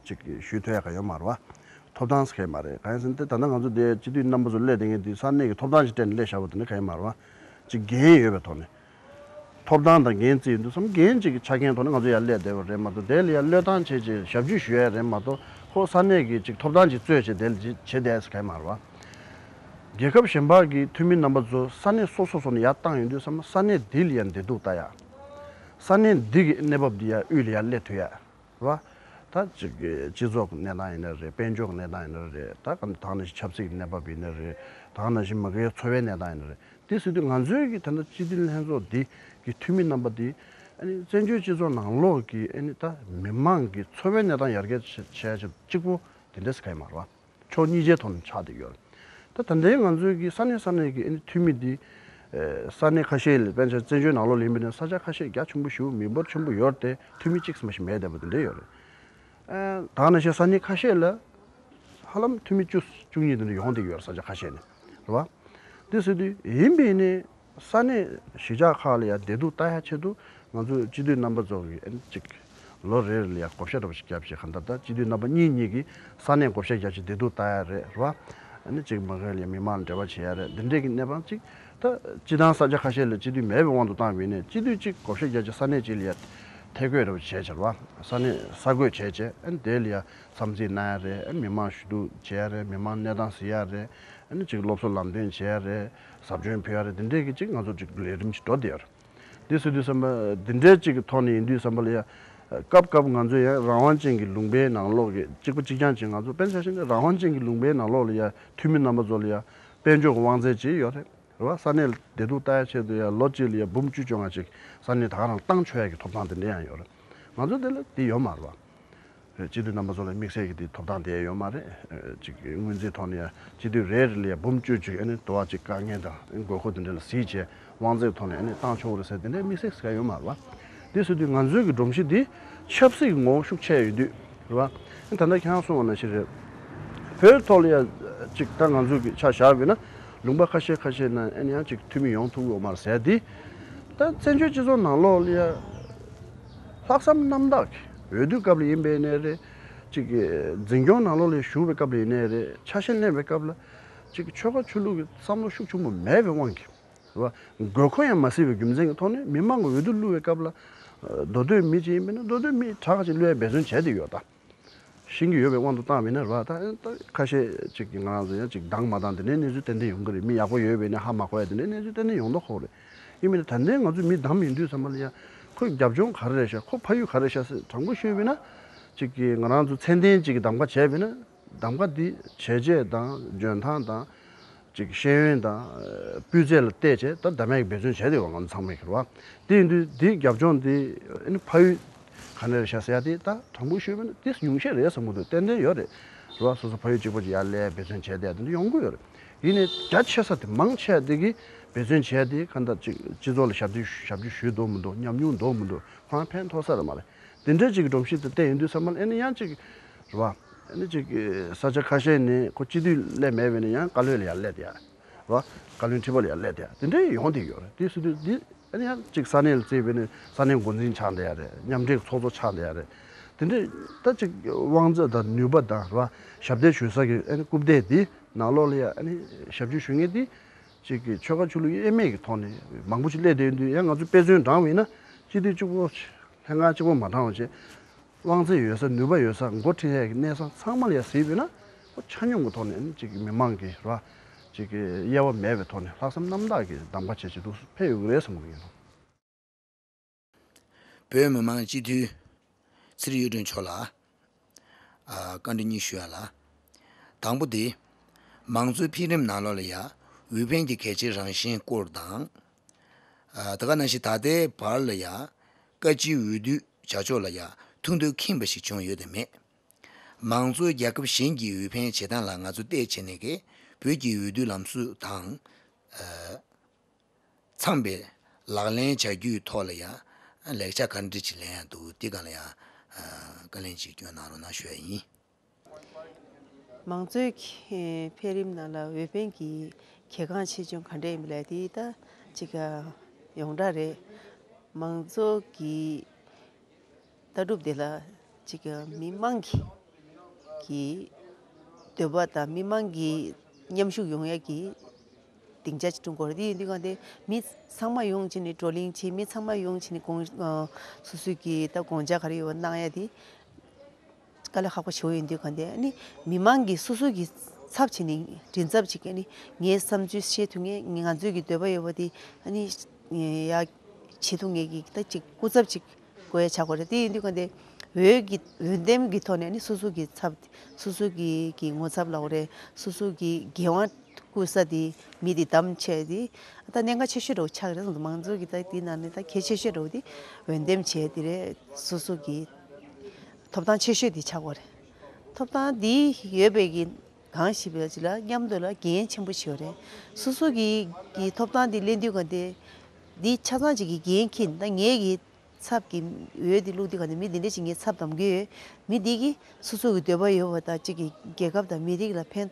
ཅིག་ཞུ་ཐུབ་ཡ་ག་ཡོད་མ་རེད་བ། ཐོབ་ཐང་ཟེར་མཁན་མ་རེད། གང་ཡིན་ཟེར་ན་དེ་ད་ལྟ་ང་ཚོ་འདི་སྤྱི་འཐུས་རྣམ་པ་ཚོ་སླེབས་བསྡད་མཁན་དེ་ས་གནས་ཀྱི་ཐོབ་ཐང་ཞིག་སྤྲད་ནས་སླེབས་བཞག་པ་དེ་འདྲ་ག་ཡོད་མ་རེད་བ། ཅིག་འགན་ཡོད་པའི་ཐོག་ནས། ཐོབ་ཐང་དང་འགན་བརྩིས་ཡོད་དུས་ཙམ་འགན་ཅིག་གི་ཆ་རྐྱེན་ཐོག་ནས་ང་ཚོ་ཡར་སླེབས་བསྡད་པ་རེད་མ་གཏོགས། དེ་ལ་ཡར་བློས་བཏང་བྱས་བྱས་ཞབས་ཞུ་ཞུ་ཡ་རེད་མ་གཏོགས། ཁོ་ས་གནས་ཀྱི་ཅིག་ཐོབ་ཐང་ཅིག་རྩོད་བྱས་དེ་ལ་བྱེད་བསྡད་ས་ག་ཡོད་མ་རེད་བ། རྒྱལ་ཁབ་གཞན་པ་གི་འཐུས་མི་རྣམ་པ་ཚོ་ས་གནས་སོ་སོ་སོ་ནས་ཡར་བཏང་ཡོང་དུས་ཙམ་ས་གནས་འདི་ལ་ཡར་བདེ་སྡུག་ལྟ་ཡ། ས་གནས་འདི་གི་གནས་བབ་འདི་ཡར་དབུས་ལ་ཡར་སླེབས་ཐུབ་ཡ། རེད་བ། ད་ཅིག་གི་སྤྱི་ཚོགས་ཀྱི་གནས་སྟངས་ཡིན་ན་རེད། དཔལ་འབྱོར་གྱི་གནས་སྟངས་ཡིན་ན་རེད། ད་གང་ད་ག་ནང་བཞིན་ཆབ་སྲིད་ཀྱི་གནས་བབ་ཡིན་ན་རེད། ད་ག་ནང་བཞིན་མ་གིའི་འཚོ་བའི་གནས་སྟངས་ཡིན་ན་རེད། དེ་ཟེར་དུས་ང་ཚོའི་གི་ད་ལྟ་སྤྱི་འཐུས་ལྷན་ཚོགས་འདི་གི་འཐུས་མི་རྣམ་པ་འདི་ཨ་ནི་བཙན་བྱོལ་སྤྱི་ཚོགས་ནང་ལོགས་ཀྱི་ཨ་ནི་ད་མི་མང་གི་འཚོ་བའི་གནས་སྟངས་ཡར་རྒྱས་བྱེད་བྱེད་ཡ་ཆེད་དུ་གཅིག་པོ་དེ་འདྲ་ཟེར་ག་ཡོད་མ་རེད་བ། ཕྱོགས་གཉིས་ཆའི་ཐོག་ནས་ཆགས་བསྡད་ཡོད་རེད། ད་ད་ལྟའི་ང་ཚོའི་གི་ས་གནས་ས་གནས་ཀྱི་ཨ་ནི་འཐུས་མི་འདི་ཨེ་ས་གནས་ཁ་ཤས་ལ་དཔེར་ན་བཙན་བྱོལ་ནང་ལོགས་ལ་ཡིན་པ་ཡིན་ན་ས་ཆ་ཁ་ཤས་རྒྱ་ཆེན་པོ་ཞེ་པོ་མི་འབོར་ཆེན་པོ་ཡོད་རེད་དེ། འཐུས་མི་གཅིག་ཙམ་ཞིག་མེད་བསྡད་པ་དེ་འདྲ་ཡོད་རེད། ཨ་ད་ག་ནང་བཞིན་ས་གནས་ཁ་ཤས་ལ་ཧ་ལམ་འཐུས་མི་བཅུ་བཅུ་གཉིས་དེ་འདྲ་ཡོང་བསྡད་ཡོད་རེད། ས་ཆ་ཁ་ཤས་ནས་རེད་བ། དེ་ཟེར་དུས་ཡིན་པས་ནི་ས་གནས་གཞིས་ཆགས་ཁག་ལ་ཡང་བདེ་སྡུག་ལྟ་ཡ་ཆེད་དུ་ང་ཚོ་སྤྱི་འཐུས་རྣམ་པ་ཚོ་གིས་ཨ་ནི་གཅིག་ལོ་རེ་རེ་ལ་ཡང་བགོ་བཤའ་འདྲ་པོ་ཞིག་བརྒྱབ་བྱས། གང་ལྟར་ད་སྤྱི་འཐུས་རྣམ་པ་གཉིས་གཉིས་ཀྱིས་ས་གནས་བགོ་བཤའ་བརྒྱབ་བྱས་བདེ་སྡུག་ལྟ་ཡ་རེད་རེད་བ། ཨ་ནི་གཅིག་མ་གིའི་ལ་ཡང་མི་མང་ལ་འབྲེལ་བ་བྱེད་ཡ་རེད། འདི་འདྲས་ཀྱི་གནས་སྟངས་གཅིག་ད་སྤྱི་བཏང་ས་ཆ་ཁ་ཤས་ལ་སྤྱི་འཐུས་མེད་པའི་དབང་དུ་བཏང་བ་ཡིན་ནའི་སྤྱི་འཐུས་གཅིག་བགོ་བཤའ་བརྒྱབ་བྱས་ས་གནས་གཅིག་ལ་ཡང་ཐད་བསྐོས་འདྲ་པོ་བྱས་བྱས་རེད་བ། ས་གནས་ས་བགོས་བྱས་བྱས་ཨ་ནི་དེ་ལ་ཡང་འཚམས་གཟིགས་གནང་ཡ་རེད། ཨ་ནི་མི་མང་ཞུ་གཏུག་བྱེད་ཡ་རེད། མི་མང་གནས་སྟངས་གཟིགས་ཡ་རེད། ཨ་ནི་གཅིག་སློབ་གསོ་ལམ་སྟོན་བྱེད་ཡ་རེད། ཟབ་སྦྱོང་ཕུལ་ཡ་རེད། འདི་འདྲས་ཀྱི་གཅིག་ང་ཚོ་གཅིག་ལས་རིམ་ཞིག་འགྲོ་བསྡད་ཡོད་རེད། འདི་ཟེར་དུས་ཙམ་པ་འདི་འདྲའི་གཅིག་གི་ཐོག་ནས་ཡིན་དུས་ཙམ་པ་ལ་ཡ། སྐབས་སྐབས་ང་ཚོ་ཡང་རང་དབང་ཅན་གྱི་ལུང་པའི་ནང་ལོགས་ཀྱི་གཅིག་པ་གཅིག་རྐྱང་ཅིག་ང་ཚོ་དཔེར་ན་ཆ་བཞག་ན་རང་དབང་ཅན་གྱི་ལུང་པའི་ནང་ལོགས་ལ་ཡ་འཐུས་མི་རྣམ་པ་ཚོ་ལ་ཡ་དཔལ་འབྱོར་གྱི་དབང་ཚད་ཅིག་ཡོད་རེད། རེད་བ། ས་གནས་ལ་བདེ་སྡུག་ལྟ་ཡ་ཆེད་དུ་ཡ་ལོ་གཅིག་ལ་ཡ་འབུམ་བཅུ་བཅོ་ལྔ་ཅིག་ས་གནས་ད་ག་རང་བཏང་ཆོག་ཡ་གི་ཐོབ་ཐང་དེ་འདྲ་ཡང་ཡོད་རེད། ང་ཚོ་དེ་ལ་དེ་ཡོད་མ་རེད་བ། སྤྱི་འཐུས་རྣམ་པ་ཚོ་ལ་དམིགས་བསལ་གྱི་དེ་ཐོབ་ཐང་དེ་ཡོད་མ་རེད། ཅིག་སྔོན་རྩིས་ཐོག་ནས་ཡང་སྤྱི་འཐུས་རེ་རེ་ལ་ཡང་འབུམ་བཅུ་ཅིག་ཨ་ནི་དུ་བ་ཅིག་དཀའ་ངལ་དང་དགོས་མཁོ་དེ་འདྲ་ལ་གཟིགས་བྱས་དབང་ཚད་ཐོག་ནས་ཨ་ནི་བཏང་ཆོག་རེད་ཟེར་དེ་འདྲའི་དམིགས་བསལ་ཟེར་ཡ་ཡོད་མ་རེད་བ། དེ་ཟེར་དུས་ང་ཚོའི་གི་སྒྲོམ་གཞི་འདི་ཆབ་སྲིད་ཀྱི་ངོ་བོ་ཤུགས་ཆེ་ཡོད་དུས་རེད་བ། ཨ་ནི་ད་ལྟ་ཁྱེད་རང་གསུངས་པ་ནང་བཞིན་རེད། བོད་ཐོག་ལ་ཡང་ཅིག་ད་ང་ཚོ་གི་ཆ་བཞག་པ་ཡིན་ན་ལུང་པ་ཁ་ཤས་ཁ་ཤས་ནང་ཨ་ནི་ཡང་ཅིག་འཐུས་མི་ཡོང་ཐུབ་ཡོད་མ་རེད་ཟེར་དེ། ད་བཙན་བྱོལ་སྤྱི་ཚོགས་ནང་ལོགས་ལ་ཡང་། ལྷག་བསམ་རྣམ་དག་གིས་འོས་བསྡུ་སྐབས་ལ་ཡིན་པའི་གནས་རེད། ཅིག་གི་འཛིན་སྐྱོང་ནང་ལོགས་ལ་ཞུགས་པའི་སྐབས་ལ་ཡིན་ནའི་རེད། ཆ་ཤས་ལེན་པའི་སྐབས་ལ་ཅིག་གི་ཆོལ་ཁ་ཆོས་ལུགས་ཀྱི་བསམ་བློ་ཤུགས་ཆེན་པོ་མེད་པའི་དབང་གིས་རེད་བ། དགོས་མཁོ་ཡང་མ་གཟིགས་པའི་རྒྱུ་མཚན་གྱི་ཐོག་ནས་མི་མང་གི་འོས་བསྡུ་བླུགས་པའི་སྐབས་ལ་མདོ་སྟོད་མི་ཅིག་ཡིན་པས་ན་མདོ་སྟོད་མི་དྲག་ཅིག་བླུགས་ཡའི་འབད་བརྩོན་བྱས་བསྡད་ཡོད་ད། ཤེས་ཀྱི་ཡོད་པའི་དབང་དུ་བཏང་བས་ན་རེད་བ། ད་ད་ཁ་ཤས་ཅིག་གིས་ང་རང་ཚོ་ཡང་ཅིག་འདང་མ་འདང་དེ་འདྲའི་གནས་ཚུལ་ཏན་ཏན་ཡོང་གི་རེད། མི་ཡག་པོ་ཡོད་པས་ན་ཧ་མ་གོ་ཡ་དེ་འདྲའི་གནས་ཚུལ་ཏན་ཏན་ཡོང་མདོག་ཁ་པོ་རེད། ཡིན་མིན་ད་ལྟའི་ང་ཚོ་མི་བདམས་ཡིན་དུས་ཙམ་པ་ལ་ཡ། ཁོའི་རྒྱབ་ལྗོངས་ག་རེ་རེད་ཤག་ཁོ་ཕ་ཡུལ་ག་རེ་རེད་ཤག་ཟེར་དྲང་པོ་ཞུས་པས་ན། ཅིག་གིས་ང་རང་ཚོ་མཚན་ལྡན་ཅིག་གིས་གདམ་ག་བྱས་པས་ན། གདམ་ག་འདི་བྱས་རྗེས་དང་འཇོན་ཐང་དང་། ཅིག་ཤེས་ཡོན་དང་། སྤུས་ཚད་ལ་བལྟས་བྱས་ད་གདམ་ཡག་གི་འབད་བརྩོན་བྱས་ཏེ་ཡོད་ང་ཚོ་ཚང་མས་ཁེར་བ། དེ་ཡིན་དུས་འདི་རྒྱབ་ལྗོངས་འདི་ཨ་ནི་ཕ་ཡུལ་ག་ནས་རེད་ཤག་ཟེར་ཡ་དེ་ད་དྲང་པོ་ཞུས་པས་ན་དེ་ཉུང་ཤས་རེད་བསམ་གྱི་འདུག་ཏན་ཏན་ཡོད་རེད། རེད་བ། སོ་སོ་ཕ་ཡུལ་གཅིག་པ་ཅིག་ཡར་སླེབས་འབད་བརྩོན་བྱས་ཏེ་དེ་འདྲ་ཡོང་གི་ཡོད་རེད། ཡིན་ནའི་རྒྱ་ཆེ་ས་དེ་མང་ཆེ་བ་དེ་གིས་འབད་བརྩོན་བྱས་ཏེ་གང་ལྟར་ཅིག་སྤྱི་ཚོགས་ལ་ཞབས་ཕྱི་ཞབས་ཕྱི་ཞུས་འདུག་མི་འདུག་ཉམས་མྱོང་འདུག་མི་འདུག་ཁོ་རང་ཕན་ཐོགས་ས་རེད་མ་རེད། དེ་འདྲའི་ཅིག་གི་སྒྲོམ་གཞི་དེ་བལྟས་ཡོང་དུས་ཙམ་པ་ལ་ཨེ་ནི་ཡང་ཅིག་རེད་བ། ཨེ་ནི་ཅིག་ས་ཆ་ཁ་ཤས་ནས་ཁོ་སྤྱི་འཐུས་སླེབས་མེད་པས་ནི་ཡང་བཀའ་བློན་ལ་ཡར་སླེབས་ཡ། རེད་བ། བཀའ་བློན་ཁྲི་པ་ལ་ཡར་སླེབས་ཡ་དེ་འདྲའི་ཡོང་བསྡད་ཡོད་རེད། དེ་སུ་དུས་འདི་ཨེ་ནི་ཡང་ཅིག་ས་གནས་ལ་བརྩིས་པས་ནི་ས་གནས་འགོ་འཛིན་ཆགས་བསྡད་ཡ་རེད། མཉམ་འབྲེལ་ཚོགས་གཙོ་ཆགས་བསྡད་ཡ་རེད། དེ་འདྲའི་ད་ཅིག་དབང་ཚད་དང་ནུས་པ་དང་རེད་བ། ཞབས་འདེགས་ཞུ་ས་གི་ཨེ་ནི་རྐུབ་སྟེགས་འདི་ནང་ལོགས་ལ་ཡ་ཨེ་ནི་ཞབས་ཕྱི་ཞུ་མཁན་འདི། ཅིག་གི་ཆོལ་ཁ་ཆོས་ལུགས་དབྱེ་མེད་ཀྱི་ཐོག་ནས་མང་པོ་ཅིག་སླེབས་བསྡད་ཡོད་དུས་ཡང་ང་ཚོ་དཔེ་མཚོན་དྲངས་པ་ཡིན་ན་སྤྱི་འཐུས་གཅིག་པོ་ལྷན་ཁང་གཅིག་པོ་མ་དྲངས་པ་བྱས། དབང་ཚད་ཡོད་ས་ནུས་པ་ཡོད་ས་འགོ་ཁྲིད་ཡས་ཀྱི་གནས་སྟངས་ཚང་མ་ལ་ཡ་གཟིགས་པ་ཡིན་ན་ཁོ་ཆ་སྙོམས་ཀྱི་ཐོག་ནས་ཅིག་གི་མི་མང་གི་ར་ཅིག་གི་དབྱེ་བ་མེད་པའི་ཐོག་ནས་ལྷག་བསམ་རྣམ་དག་གིས་གདམ་ག་བྱས་བྱས་འདུག་ཕེབས་ཡོང་གི་རེད་བསམ་གྱི་ཡོད། བོད་མི་མང་སྤྱི་འཐུས་ཚེ་རིང་གཡུ་སྒྲོན་མཆོག་ལ། ཨ། བཀའ་འདྲི་གཉིས་ཞུ་ཡ་ལ། དང་པོ་དེ། མང་གཙོའི་འཕེལ་རིམ་ནང་ལོགས་ལ་ཡ་འོས་འཕེན་གྱི་གལ་ཆེའི་རང་བཞིན་སྐོར་དང་། ཨ། དེ་ག་ནང་བཞིན་ད་ལྟའི་བར་ལ་ཡ་བཀའ་སྤྱིའི་འོས་བསྡུ་བྱ་ཕྱོགས་ལ་ཡ་ཐུགས་འདོད་ཁེངས་པ་ཞིག་བྱུང་ཡོད་དམ་མེད། མང་གཙོའི་རྒྱལ་ཁབ་གཞན་གྱི་འོས་འཕེན་བྱེད་སྟངས་ལ་ང་ཚོ་བལྟས་བྱས་ནས་ཀྱི་བོད་ཀྱི་འོས་བསྡུ་ལམ་སྲོལ་དང་། ཨ། ཚང་པའི་ལག་ལེན་བྱ་རྒྱུའི་ཐོག་ལ་ཡང་ལེགས་ཆ་ག་འདྲ་ཅིག་ལེན་ཡ་འདུག་དེ་སྒང་ལ་ཡང་བཀའ་ལན་ཅིག་སྐྱོན་གནང་རོགས་གནང་ཞུ་ཡ་ཡིན། མང་གཙོའི་འཕེལ་རིམ་ནང་ལ་འོས་འཕེན་གྱི་གལ་འགངས་ཆེ་ཆུང་ག་འདྲ་ཡིན་པ་ལས་དེ་ད་ཅིག་ཡོངས་གྲགས་རེད། མང་གཙོ་གི་ལྟ་གྲུབ་དེ་ལ་ཅིག་མི་མང་གི་གི་འདོད་པ་དང་མི་མང་གི་མཉམ་ཞུགས་ཡོང་ཡ་གི་སྡིངས་ཆ་ཅིག་བསྐྲུན་དགོས་རེད། དེ་ཡིན་དུས་གང་དེ་མི་ཚང་མ་ཡོང་བྱས་ནས་བགྲོ་གླེང་བྱེད། མི་ཚང་མ་ཡོང་བྱས་ནས་དགོངས་སོ་སོའི་གི་ད་དགོངས་འཆར་ག་རེ་ཡོད་པ་གནང་ཡ་དེ་དཀའ་ལས་ཁག་པོ་ཞེ་པོ་ཡིན་དུས་གང་དེ་ཨ་ནི་མི་མང་གི་སོ་སོ་གི་ཚབ་བྱས་ནས་མགྲིན་ཚབ་ཅིག་ཨ་ནི་ངའི་བསམ་ཚུལ་བཤད་ཐུབ་མཁན་ང་ཚོའི་གི་འདོད་པ་ཡོད་པ་དེ་ཨ་ནི་ཡ་བྱེད་ཐུབ་མཁན་གི་ད་ཅིག་སྐུ་ཚབ་ཅིག་དགོས་ཡ་ཆགས་དགོས་རེད། དེ་ཡིན་དུས་གང་དེ་འོས་ཀྱི་འོས་འདེམས་ཀྱི་ཐོག་ནས་ནི་སོ་སོ་གི་ཚབ་སོ་སོ་གི་གི་ངོ་ཚབ་ལབ་དགོས་རེད། སོ་སོ་གི་འགན་དབང་བསྐུར་ས་དེ་མི་དེ་བདམས་བྱས་དེ་ད་གནད་འགག་ཆེ་ཤོས་འདྲ་བོ་ཆགས་རེད། མང་གཙོ་གི་ད་དེ་ནང་ནས་ད་གལ་ཆེ་ཤོས་འདྲ་བོ་དེ་འོས་འདེམས་བྱས་དེ་རེད། སོ་སོ་གི་ཐོབ་ཐང་ཆེ་ཤོས་དེ་ཆགས་དགོས་རེད། ཐོབ་ཐང་དེ་ཡོད་པའི་གི་གང་ཞིག་བས་ཅི་ལ་མཉམ་དུ་ལ་འགན་ཆེན་པོ་ཞིག་ཡོད་རེད། སོ་སོ་གི་གི་ཐོབ་ཐང་དེ་ལེན་དུས་ག་དེ་འདི་ཆ་ཚང་ཅིག་གི་འགན་འཁྱེར་ད་ངའི་གི་ཚབ་ཀྱི་འོས་དེ་བླུགས་དུས་ག་དེ་མི་འདི་འདྲས་ཅིག་ངའི་ཚབ་བདམས་གི་ཡོད། མི་འདི་གི་སོ་སོ་གི་འདོད་པ་ཡོད་པ་དང་ཅིག་གི་རྒྱལ་ཁབ་དང་མི་རིགས་ལ་ཕན་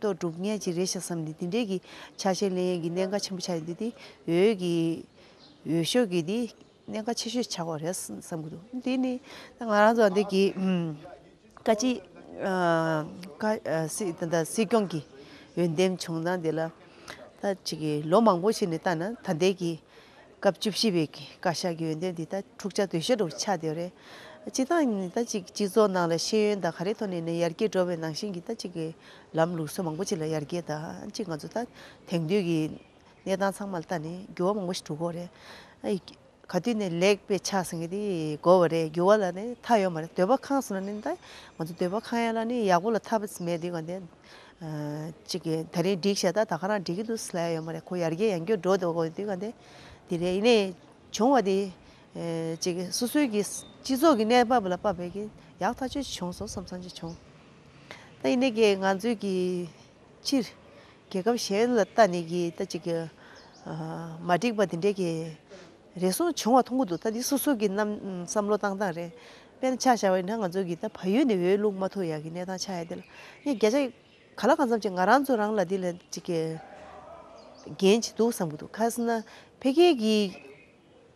ཐོགས་སྒྲུབ་མཁན་ཅིག་རེད་ཤག་བསམ་ནས་འདི་འདྲས་ཀྱི་ཆ་ཤས་ལེན་ཡས་ཀྱི་གནད་འགག་ཆེན་པོ་ཆགས་ཡོད་འདི་དེ་འོས་ཀྱི་འོས་ཤོག་གི་འདི་གནད་འགག་ཆེ་ཤོས་ཆགས་པ་རེད་བསམ་གི་འདུག་འདི་ནི་ད་ང་རང་ཚོ་འདི་གི་ཨམ་བཀའ་སྤྱི་ཨ་བཀའ་ཨ་སྲིད་ད་ལྟ་སྲིད་སྐྱོང་གི་འོས་འདེམས་བྱུང་སྟངས་དེ་ལ་ད་ཅིག་གི་ལོ་མང་པོ་ཞིག་ནས་ལྟ་ན་ད་ལྟའི་གི་སྐབས་བཅུ་བཞི་པའི་གི་བཀའ་ཤག་གི་འོས་འདེམས་འདི་ད་འཁྲུག་ཆ་དོད་ཤོས་འདྲ་བོ་ཆགས་བསྡད་ཡོད་རེད། སྤྱིར་བཏང་ནི་ད་ཅིག་སྤྱི་ཚོགས་ནང་ལ་ཤེས་ཡོན་དང་ག་རེ་ཐོག་ནས་ནས་ཡར་རྒྱས་འགྲོ་བའི་ནང་བཞིན་གྱི་ད་ཅིག་གི་ལམ་ལུགས་སྲོལ་མང་པོ་ཅིག་ལ་ཡར་རྒྱས་དང་ཅིག་ང་ཚོ་ད་དེང་དུས་ཀྱི་གནས་སྟངས་ཚང་མ་ལ་ལྟ་ནས་འགྱུར་བ་མང་པོ་ཞིག་འགྲོ་གི་ཡོད་རེད། ཨ་ཡི་ག་དུས་ནས་ལེགས་པའི་ཆ་ཟེར་མཁན་དེ་དགོས་པ་རེད། འགྱུར་བ་ལ་ནི་མཐའ་ཡོད་མ་རེད། འདོད་པ་ཁེངས་སོང་ན་ནི་ད་ང་ཚོ་འདོད་པ་ཁེངས་ཡ་ལ་ནི་ཡག་པོ་ལ་ཐབས་མེད་དུས་ག་དེ་ཨ་ཅིག་གི་ད་རིང་འགྲིག་ཤག་ད་ད་ག་རང་འགྲིག་གི་འདུག་ཟེར་ལབ་ཡ་ཡོད་མ་རེད། ཁོ་ཡར་རྒྱས་ཡར་རྒྱས་འགྲོ་འདུག་གོ་དུས་ག་དེ་དེ་རེད། ཡིན་ནའི་བྱུང་བ་དེ་ཨ་ཅིག་གི་སོ་སོའི་གི་སྤྱི་ཚོགས་ཀྱི་གནས་བབ་ལ་དཔག་པའི་གི་ཡག་ཐག་ཆོད་ཅིག་བྱུང་སོང་བསམ་བསམ་ཅིག་བྱུང་། ད་ཡིན་ནའི་གི་ང་ཚོའི་གི་སྤྱིར་རྒྱལ་ཁབ་གཞན་ལ་ལྟ་ནས་ཀྱི་ད་ཅིག་གི་ཨ་མ་འགྲིག་པ་དེ་འདྲའི་གི་རེ་ཟུང་བྱུང་བ་མཐོང་གི་འདུག་ད་འདི་སོ་སོ་གི་རྣམ་བསམ་བློ་བཏང་སྟངས་རེད། དཔེར་ན་ཆ་བཞག་པ་ཡིན་ན་ང་ཚོ་གི་ད་བལ་ཡུལ་ནས་འོས་བླུགས་མ་ཐུབ་ཡག་གི་གནས་སྟངས་ཆགས་ཡ་དེ་ལ་ངས་བརྒྱ་ཆ་ག་ལ་གང་འཚམ་ཅིག་ང་རང་ཚོ་རང་ལ་འདི་ལ་ཅིག་གི་འགན་ཅིག་འདུག་བསམ་གི་འདུག་ག་རེ་ཟེར་ན་ཕ་གི་གི་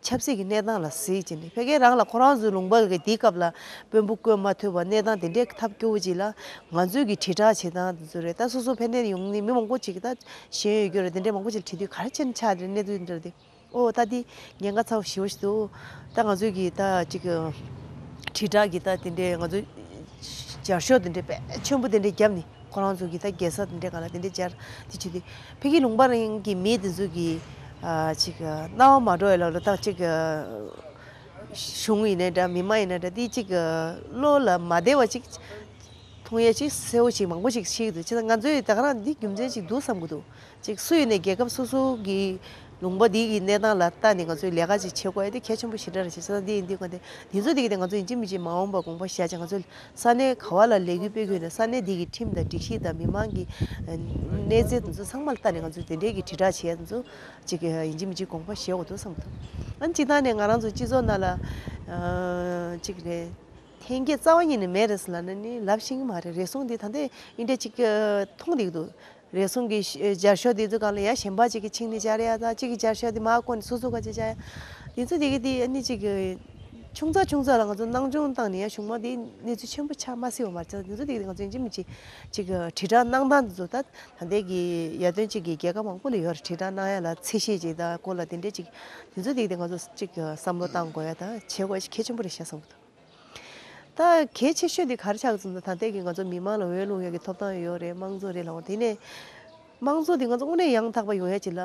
ཆབ་སྲིད་ཀྱི་གནས་སྟངས་ལ་གཟིགས་བྱས་ནས་ཕ་གི་རང་ལ་ཁོ་རང་ཚོའི་ལུང་པ་གི་དེའི་སྐབས་ལ་དཔོན་པོ་བསྐོས་མ་ཐུབ་པ་གནས་སྟངས་དེ་འདྲའི་ཐབས་སྐྱོ་བོ་ཅིག་ལ་ང་ཚོའི་གི་དྲིལ་བསྒྲགས་བྱེད་སྟངས་དེ་ཚོ་རེད། ད་སོ་སོ་ཕན་ནས་ཡོང་ནི་མི་མང་པོ་ཅིག་གི་ད་ཤེས་ཡོན་ཡོད་རྒྱུ་རེད། དེ་འདྲའི་མང་པོ་ཅིག་དྲིས་དུས་ག་རེ་བྱས་ནས་ཆགས་དེ་གནས་ཚུལ་འདྲ་དེ་ཨོ་ད་དེ་ཉེན་ཁ་ཚ་བོ་ཞེ་པོ་ཞིག་འདུག་ད་ང་ཚོའི་གི་ད་ཅིག་དྲིལ་བསྒྲགས་གི་ད་དེ་འདྲའི་ང་ཚོའི་སྦྱར་ཤོག་དེ་འདྲའི་དཔེ་ཆེན་པོ་དེ་འདྲའི་བརྒྱབ་ནས། ཁོ་རང་ཚོ་གི་ད་རྒྱལ་ས་དེ་འདྲའི་སྒང་ལ་དེ་འདྲའི་སྦྱར་དེ་བྱེད་དུས་ཕ་གི་ལུང་པ་རང་གི་མི་དེ་ཚོ་གི་ཨ་ཅིག་ཨ་སྣང་བ་མ་འགྲོ་བའི་ལོག་ལ་ད་ཅིག་ཨ་གཞུང་ཡིན་ནའི་འདྲ་མི་མང་ཡིན་ནའི་འདྲ་དེ་ཅིག་ཨ་བློ་ལ་མ་བདེ་བ་ཅིག་མཐོང་ཡས་ཅིག་གསལ་བོ་ཅིག་མང་པོ་ཅིག་ཤེས་ཀྱི་འདུག་བྱས་ཙང་ང་ཚོས་ད་ག་རང་འདི་རྒྱུ་མཚན་ཅིག་འདུག་བསམ་གྱི་འདུག་ཅིག་སུ་ཡིན་ནའི་རྒྱལ་ཁབ་སོ་སོ་གི་ལུང་པ་འདི་གི་གནས་སྟངས་ལ་ལྟ་ནས་ང་ཚོས་ལས་ཀ་ཅིག་བྱེད་དགོས་ཡ་དེ་གལ་ཆེན་པོ་ཞེ་དྲག་རེད། བྱས་ཙང་འདི་ཡིན་དུས་ག་དེ་འདི་ཚོ་འདི་གི་དེ་ང་ཚོ་ཡིན་གཅིག་མིན་གཅིག་མ་འོངས་པ་དགོངས་པ་བཞག་བྱས་ང་ཚོས་ས་གནས་ག་བ་ལ་ལས་འགུལ་སྤེལ་གྱི་ཡོད་ན་ས་གནས་དེ་གི་ཁྲིམས་དང་སྒྲིག་གཞི་དང་མི་མང་གི་གནས་ཚད་དེ་ཚོ་ཚང་མ་ལ་ལྟ་ནས་ང་ཚོས་དེ་འདྲའི་གི་དྲིལ་བསྒྲགས་བྱེད་ཡ་དེ་ཚོ་ཅིག་ཡིན་གཅིག་མིན་གཅིག་དགོངས་པ་བཞེས་དགོས་འདུག་བསམ་འདུག་ཨ་ནི་སྤྱིར་བཏང་ནས་ང་རང་ཚོ་སྤྱི་ཚོགས་ནང་ལ་ཅིག་རེད། འཐེན་འཁྱེར་རྩ་བ་ཉིད་ནས་མེད་རེད་ཟེར་ལབ་ན་ནི་ལབ་ཤེས་ཀྱི་མ་རེད། རེ་ཟུང་འདི་ད་ལྟའི་ཨིན་འདྲ་ཅིག་མཐོང་བསྡད་ཀྱི་འདུག་རེ་ཟུང་གི་སྦྱར་ཤོག་འདི་ཚོ་སྒང་ལ་ཡ་གཞན་པ་ཅིག་གིས་ཕྱིན་ནས་སྦྱར་ཡ་དང་གཅིག་གིས་སྦྱར་ཤོག་འདི་མར་བཀོག་ནས་སོ་སོ་ག་ཅིག་སྦྱར་ཡ། འདི་ཚོ་འདི་གི་འདི་ཨ་ནི་ཅིག་ཆུང་ཙག་ཆུང་ཙག་ལ་ང་ཚོ་སྣང་ཆུང་བཏང་ནས་ཡ་གཞུང་མང་འདི་གནས་ཚུལ་ཆེན་པོ་ཆགས་མ་སྲིད་པ་མ་རེད། འདི་ཚོ་འདི་གི་ང་ཚོ་ཡིན་གཅིག་མིན་གཅིག་ཅིག་དྲིལ་བསྒྲགས་གནང་སྟངས་འདི་ཚོ་ད་ད་ལྟའི་གི་ཡར་ཐོན་ཅིག་གི་རྒྱལ་ཁབ་མང་པོ་ལ་ཡོད་རེད། དྲིལ་བསྒྲགས་གནང་ཡ་ལ་ཚད་གཞི་ཅིག་དང་སྐོར་ལ་དེ་འདྲས་ཅིག་འདི་ཚོ་འདི་གི་འདི་ང་ཚོ་ཅིག་བསམ་བློ་བཏང་དགོས་ཡ་དང་བྱེད་དགོས་ཡ་ཅིག་གལ་ཆེན་པོ་རེད་ཤག་བསམ་གི་འདུག་ད་གལ་ཆེ་ཤོས་དེ་ག་རེ་ཆགས་ཀྱི་འདུག་ད་ལྟའི་གི་ང་ཚོ་མི་མང་ལ་འོས་བླུག་ཡག་གི་ཐོབ་ཐང་ཡོད་རེད། དམངས་གཙོ་རེད་ལབ་པ། དེ་ནས་དམངས་གཙོ་དེ་ང་ཚོ་དངོས་གནས་ཡང་དག་པ་ཡོང་ཡ་ཅིག་ལ་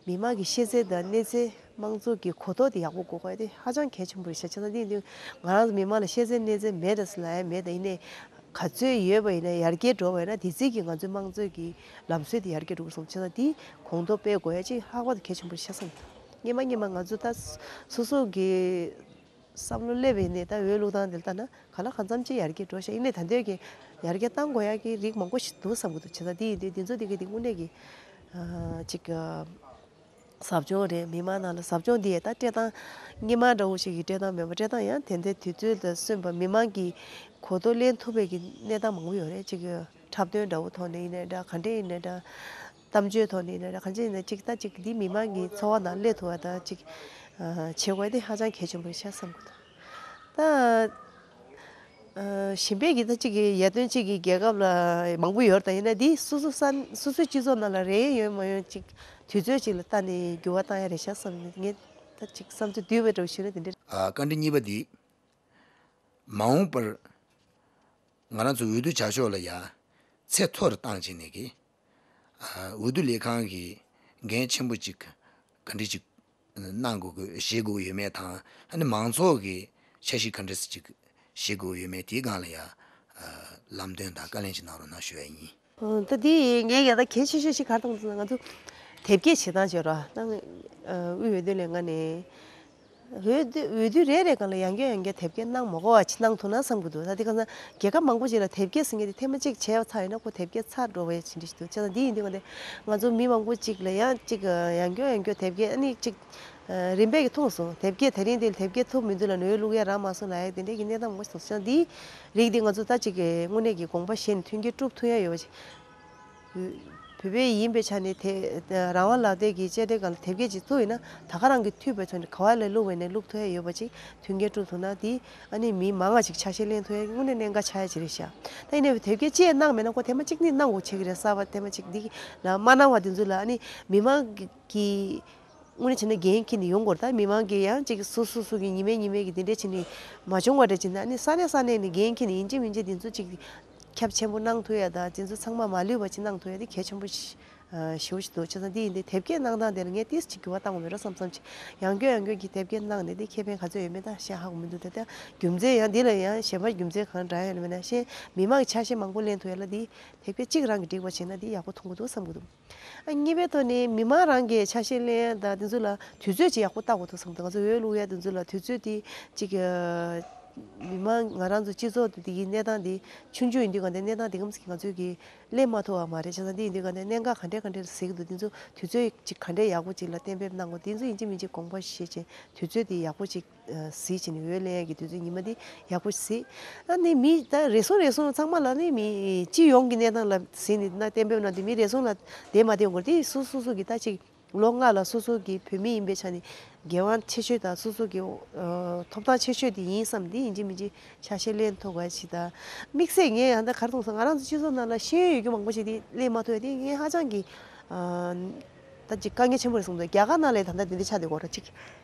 མི་མང་གི་ཤེས་ཚད་དང་གནས་ཚད་དམངས་གཙོ་གི་གོ་རྟོགས་དེ་ཡག་པོ་དགོས་ཀྱི་ཡོད་དེ་ཧ་ཅང་གལ་ཆེན་པོ་རེད་ཤག་བྱས་ཙང་དེ་ཡིན་དུས་ང་རང་ཚོ་མི་མང་ལ་ཤེས་ཚད་གནས་ཚད་མེད་རེད་ཟེར་ལབ་ཡ་མེད། ད་ཡིན་ནའི་ག་ཚོད་ཡོད་པ་ཡིན་ན་ཡར་རྒྱས་འགྲོ་བ་ཡིན་ན་དེ་ཚོད་ཀྱིས་ང་ཚོའི་དམངས་གཙོའི་གི་ལམ་སྲོལ་དེ་ཡར་རྒྱས་འགྲོ་གི་རེད་བསམ། བྱས་ཙང་དེ་གོང་མཐོར་སྤེལ་དགོས་ཡ་ཅིག་ལྷག་པར་དུ་གལ་ཆེན་པོ་རེད་ཤག་བསམ། སྔོན་མ་སྔོན་མ་ང་ཚོ་ད་སོ་སོ་གི་བསམ་བློ་སླེབས་པ་ཡིན་ནའི་ད་འོས་བླུག་སྟངས་དེ་ལ་ལྟ་ན་ག་ལ་གང་འཚམ་ཅིག་ཡར་རྒྱས་འགྲོ་ཤག་ཡིན་ནའི་ད་ལྟའི་གི་ཡར་རྒྱས་གཏང་དགོས་ཡག་གི་རིགས་མང་པོ་ཞིག་འདུག་བསམ་གྱི་འདུག་བྱས་ཙང་དེ་ཡིན་དུས་དེ་ཚོ་དེ་གི་དེ་དངོས་གནས་ཀྱི་ཨ་ཅིག་ཨ་ ཟབ་སྦྱོང་རེད། མི་མང་ནང་ལ་ཟབ་སྦྱོང་འདི་ཡང་ད་སྤྲད་སྟངས་སྔོན་མ་འདྲ་བོ་ཞིག་གི་སྤྲད་སྟངས་མེད་པ། སྤྲད་སྟངས་ཡང་དེ་འདྲའི་དུས་ཚོད་དང་སོན་པ་མི་མང་གིས་གོ་རྟོགས་ལེན་ཐུབ་པའི་གི་གནས་སྟངས་མང་པོ་ཡོད་རེད། ཅིག་འཁྲབ་སྟོན་འདྲ་བོ་ཐོག་ནས་ཡིན་ནའི་འདྲ། ག་འདྲས་ཡིན་ནའི་འདྲ། གཏམ་བརྗོད་ཐོག་ནས་ཡིན་ནའི་འདྲ། ག་འདྲས་ཡིན་ནའི་ཅིག་ད་ཅིག་འདི་མི་མང་གི་འཚོ་བ་ནང་སླེབས་ཐུབ་པ་དང་ཅིག་བྱེད་དགོས་དེ་ཧ་ཅང་གལ་ཆེན་པོ་རེད་ཤག་བསམ་གི་འདུག། ད། ཨ། གཞན་པའི་གི་ད་ཅིག་གི་ཡར་ཐོན་ཅིག་གི་རྒྱལ་ཁབ་ལ་མང་པོ་ཡོད་རེད། ད་ཡིན་ན་འདི་སོ་སོ་ས་སོ་སོའི་སྤྱི་ཚོགས་ནང་ལ་རེད་ཡོད་མ་ཡོད་ཅིག་དུས་ཚོད་ཅིག་ལ་ལྟ་ནས་འགྱུར་བ་བཏང་ཡ་རེད་ཤག་བསམ་ནས། ངས་ད་ཅིག་བསམ་ཚུལ་བསྡུས་པ་འདྲ་བོ་ཞུས་ན་དེ་འདྲ། ཨ། བཀའ་འདྲི་གཉིས་པ་འདི། མ་འོངས་པར་ང་རང་ཚོ་འོས་བསྡུ་བྱ་ཕྱོགས་ལ་ཡ་ཚད་མཐོ་རུ་བཏང་བྱས་ནས་གི། ཨ། འོས་བསྡུ་ལས་ཁང་གི་འགན་ཆེན་པོ་ཅིག་ག་འདྲ་ཅིག་གནང་དགོས་དགོས་བཞེས་དགོས་ཡོད་མེད་དང་། ཨ་ནི་མང་ཚོགས་ཀྱི་འཆར་གཞི་ག་འདྲ་ཅིག་བཞེས་དགོས་ཡོད་མེད་དེའི་སྒང་ལ་ཡ། ཨ། ལམ་སྟོན་དང་བཀའ་ལན་ཅིག་གནང་རོགས་གནང་ཞུ་ཡ་ཡིན། ཨ། ད་འདི་ངས་ཡ་ད་གལ་ཆེ་ཤོས་ཤིག་ག་རེ་མཐོང་སོང་ན། ང་ཚོ་དེབ་སྐྱེལ་བྱེད་སྟངས་བྱེད་རོགས་ད། ཨ། དབུས་འོས་བསྡུ་ལས་ཁང་ནས། འོས་བསྡུ་འོས་བསྡུ་རེ་རེ་སྒང་ལ་ཡང་བསྐྱར་ཡང་བསྐྱར་དེབ་སྐྱེལ་གནང་མ་དགོས་པ་ཅིག་གནང་ཐུབ་ན་བསམ་གྱི་འདུག། ད་དེ་ག་ཚོད་རྒྱལ་ཁབ་མང་པོ་ཞིག་ལ་དེབ་སྐྱེལ་ཟེར་མཁན་དེ་ཐེངས་མ་གཅིག་བྱས་ཚར་ཡིན་ན་ཁོ་དེབ་སྐྱེལ་ཚར་འགྲོ་བའི་ཅིག་འདྲ་ཞིག་འདུག། བྱས་ཙང་འདི་ཡིན་དུས་ག་འདི་ང་ཚོ་མི་མང་པོ་ཅིག་ལ་ཡང་ཅིག་ཡང་བསྐྱར་ཡང་བསྐྱར་དེབ་སྐྱེལ། ཨ་ནི་ཅིག་རིམ་པས་ཀྱི་མཐོང་སོང་། དེབ་སྐྱེལ་དེ་རིང་འདི་ལ་དེབ་སྐྱེལ་ཐུབ་མི་འདུག་ལབ་ནས་འོས་བླུག་ཡ་རག་མ་སོང་ལབ་ཡ་དེ་འདྲའི་གི་གནས་སྟངས་མང་པོ་ཞིག་མཐོང་སོང་། བྱས་ཙང་འདིའི་རིགས་འདི་ང་ཚོ་ད་ཅིག་གི་དངོས་གནས་ཀྱི་དགོངས་པ་བཞེས་ནས་མཐུན་རྐྱེན་སྒྲུབ་ཐུབ་ཡ་ཡོད་པ་ཅིག། བོད་པ་ཡིན་པའི་ཆ་ནས་དེ་རང་དབང་ལག་དེབ་ཀྱི་དཔྱད་དེབ་སྒང་ལ་དེབ་སྐྱེལ་ཅིག་བཙུགས་ཡིན་ན། ད་ག་རང་གིས་འཐུས་པའི་ཐོག་ནས་ག་བ་ལ་བླུགས་པ་ཡིན་ནའི་བླུགས་ཐུབ་ཡ་ཡོད་པ་ཅིག་མཐུན་རྐྱེན་སྒྲུབ་ཐུབ་ན། དེ་ཨ་ནི་མི་མང་ང་ཅིག་ཆ་ཤས་ལེན་ཐུབ་ཡ་དངོས་གནས་གནད་འགག་ཆགས་ཡ་ཅིག་རེད་ཤག། ད་ཡིན་ནའི་དེབ་སྐྱེལ་ཅིག་གནང་མེད་ན་ཁོ་ཐེངས་མ་གཅིག་ནི་གནང་དགོས་ཆགས་ཀྱི་རེད། གསར་པ་ཐེངས་མ་གཅིག་འདི་ལ་མ་གནང་བ་དེ་ཚོ་ལ་ཨ་ནི་མི་མང་གི་དངོས་གནས་བྱས་ན་འགན་འཁྱེར་ནས་ཡོང་དགོས་རེད། ད་མི་མང་གིས་ཡང་ཅིག་སོ་སོ་སོ་གི་ཉི་མའི་ཉི་མའི་གི་དེ་འདྲས་བྱས་ནས་མ་བྱུང་བ་འདྲ་བྱས་ན། ཨ་ནི་ས་གནས་ས་གནས་ནས་འགན་འཁྱེར་ནས་ཡིན་གཅིག་མིན་གཅིག་དེ་ཚོ་ཅིག་ཁྱབ་ཆེན་པོ་གནང་ཐུབ་ཡ་དང་། དེ་ཚོ་ཚང་མ་མ་ལུས་པ་ཅིག་གནང་ཐུབ་ཡ་དེ་གལ་ཆེན་པོ་ཞེ་པོ་ཞིག་འདུག། བྱས་ཙང་འདི་ཡིན་དུས་དེབ་སྐྱེལ་གནང་སྟངས་དེ་ལ་ངས་ཏོག་ཙམ་འགྱུར་བ་བཏང་དགོས་མེད་འགྲོ་བསམ་བསམ་ཅིག། ཡང་བསྐྱར་ཡང་བསྐྱར་གྱི་དེབ་སྐྱེལ་གནང་ནས་དེ་ཁེ་ཕན་ག་ཚོད་ཡོད་མེད་ད་ཤེས་ཧ་གོ་མི་འདུག། ད་ལྟ་རྒྱུ་མཚན་ཡང་འདི་ལ་ཡང་གཞན་པ་རྒྱུ་མཚན་གང་འདྲ་ཡང་མེད་ན། གཞན་མི་མང་གི་ཆ་ཤས་མང་པོ་ལེན་ཐུབ་ཡ་ལ་འདི་དེབ་སྐྱེལ་གཅིག་རང་གིས་འགྲིག་པ་བྱས་ན་འདི་ཡག་པོ་མཐོང་གི་འདུག་བསམ་གྱི་འདུག། ཨ། གཉིས་པའི་ཐོག་ནས་མི་མང་རང་གིས་ཆ་ཤས་ལེན་དང་དེ་ཚོ་ལ་དུས་ཚོད་ཅིག་ཡག་པོ་བཏགས་དགོས་འདུག་བསམ་འདུག། ང་ཚོ་འོས་བླུག་ཡ་དེ་ཚོ་ལ་དུས་ཚོད་དེ་ཅིག་མི་མང་ང་རང་ཚོ་སྤྱི་ཚོགས་དེ་གི་གནས་སྟངས་དེ་ཆུང་ཆུང་ཡིན་དུས་ག་འདྲ་གནས་སྟངས་དེ་གམ་ཞིག་ང་ཚོས་ཀྱི་ལེན་མ་ཐུབ་པ་མ་རེད། བྱས་ཙང་དེ་ཡིན་དུས་ག་འདྲ་གནད་འགག་ག་འདྲ་ག་འདྲ་ཟེར་གྱི་འདུག། དེ་ཚོ་དུས་ཚོད་ཅིག་ག་འདྲ་ཡག་པོ་ཅིག་ལ་གཏན་འབེབས་གནང་དགོས། དེ་ཚོ་ཡིན་གཅིག་མིན་གཅིག་དགོངས་པ་བཞེས་བྱས་དུས་ཚོད་དེ་ཡག་པོ་ཅིག་གཟིགས་བྱས་ནས་འོས་ལེན་ཡག་གི་དུས་ཚོད་ཉི་མ་འདི་ཡག་པོ་གཟིགས། ཨ་ནི་མི་ད་རེ་ཟུང་རེ་ཟུང་ཚང་མ་ལ་ནི་མི་སྤྱི་ཡོངས་ཀྱི་གནས་སྟངས་ལ་གཟིགས་ནས་ན་གཏན་འབེབས་གནང་དུས་མི་རེ་ཟུང་ལ་བསྡད་མ་བསྡད་ཡོང་གི་རེད། དེ་སོ་སོ་སོ་གི་ད་ཅིག་ལོ་ལྔ་ལ་སོ་སོ་གི་བོད་མི་ཡིན་པའི་ཆ་ནས་འགན་དབང་ཆེ་ཤོས་དང་སོ་སོ་གི་ཨ་ཐོབ་ཐང་ཆེ་ཤོས་དེ་ཡིན་བསམ། དེ་ཡིན་གཅིག་མིན་གཅིག་ཆ་ཤས་ལེན་ཐུབ་དགོས་ཞིག་དང་། དམིགས་བསལ་ངས་ཡང་ད་ག་རེ་མཐོང་སོང་། ང་རང་ཚོ་སྤྱི་ཚོགས་ནང་ལ་ཤེས་ཡོན་ཡོད་རྒྱུ་མང་པོ་ཞིག་དེ་ལེན་མ་ཐུབ་ཡ་དེ་ངས་ཧ་ཅང་གི་ཨ་ད་ཅིག་དཀའ་ངལ་ཆེན་པོ་རེད་བསམ་འདུག། རྒྱ་གར་ནང་ལ་ད་ལྟ་དེ་འདྲ་ཆགས་བསྡད་ཡོད་རེད། ཅིག་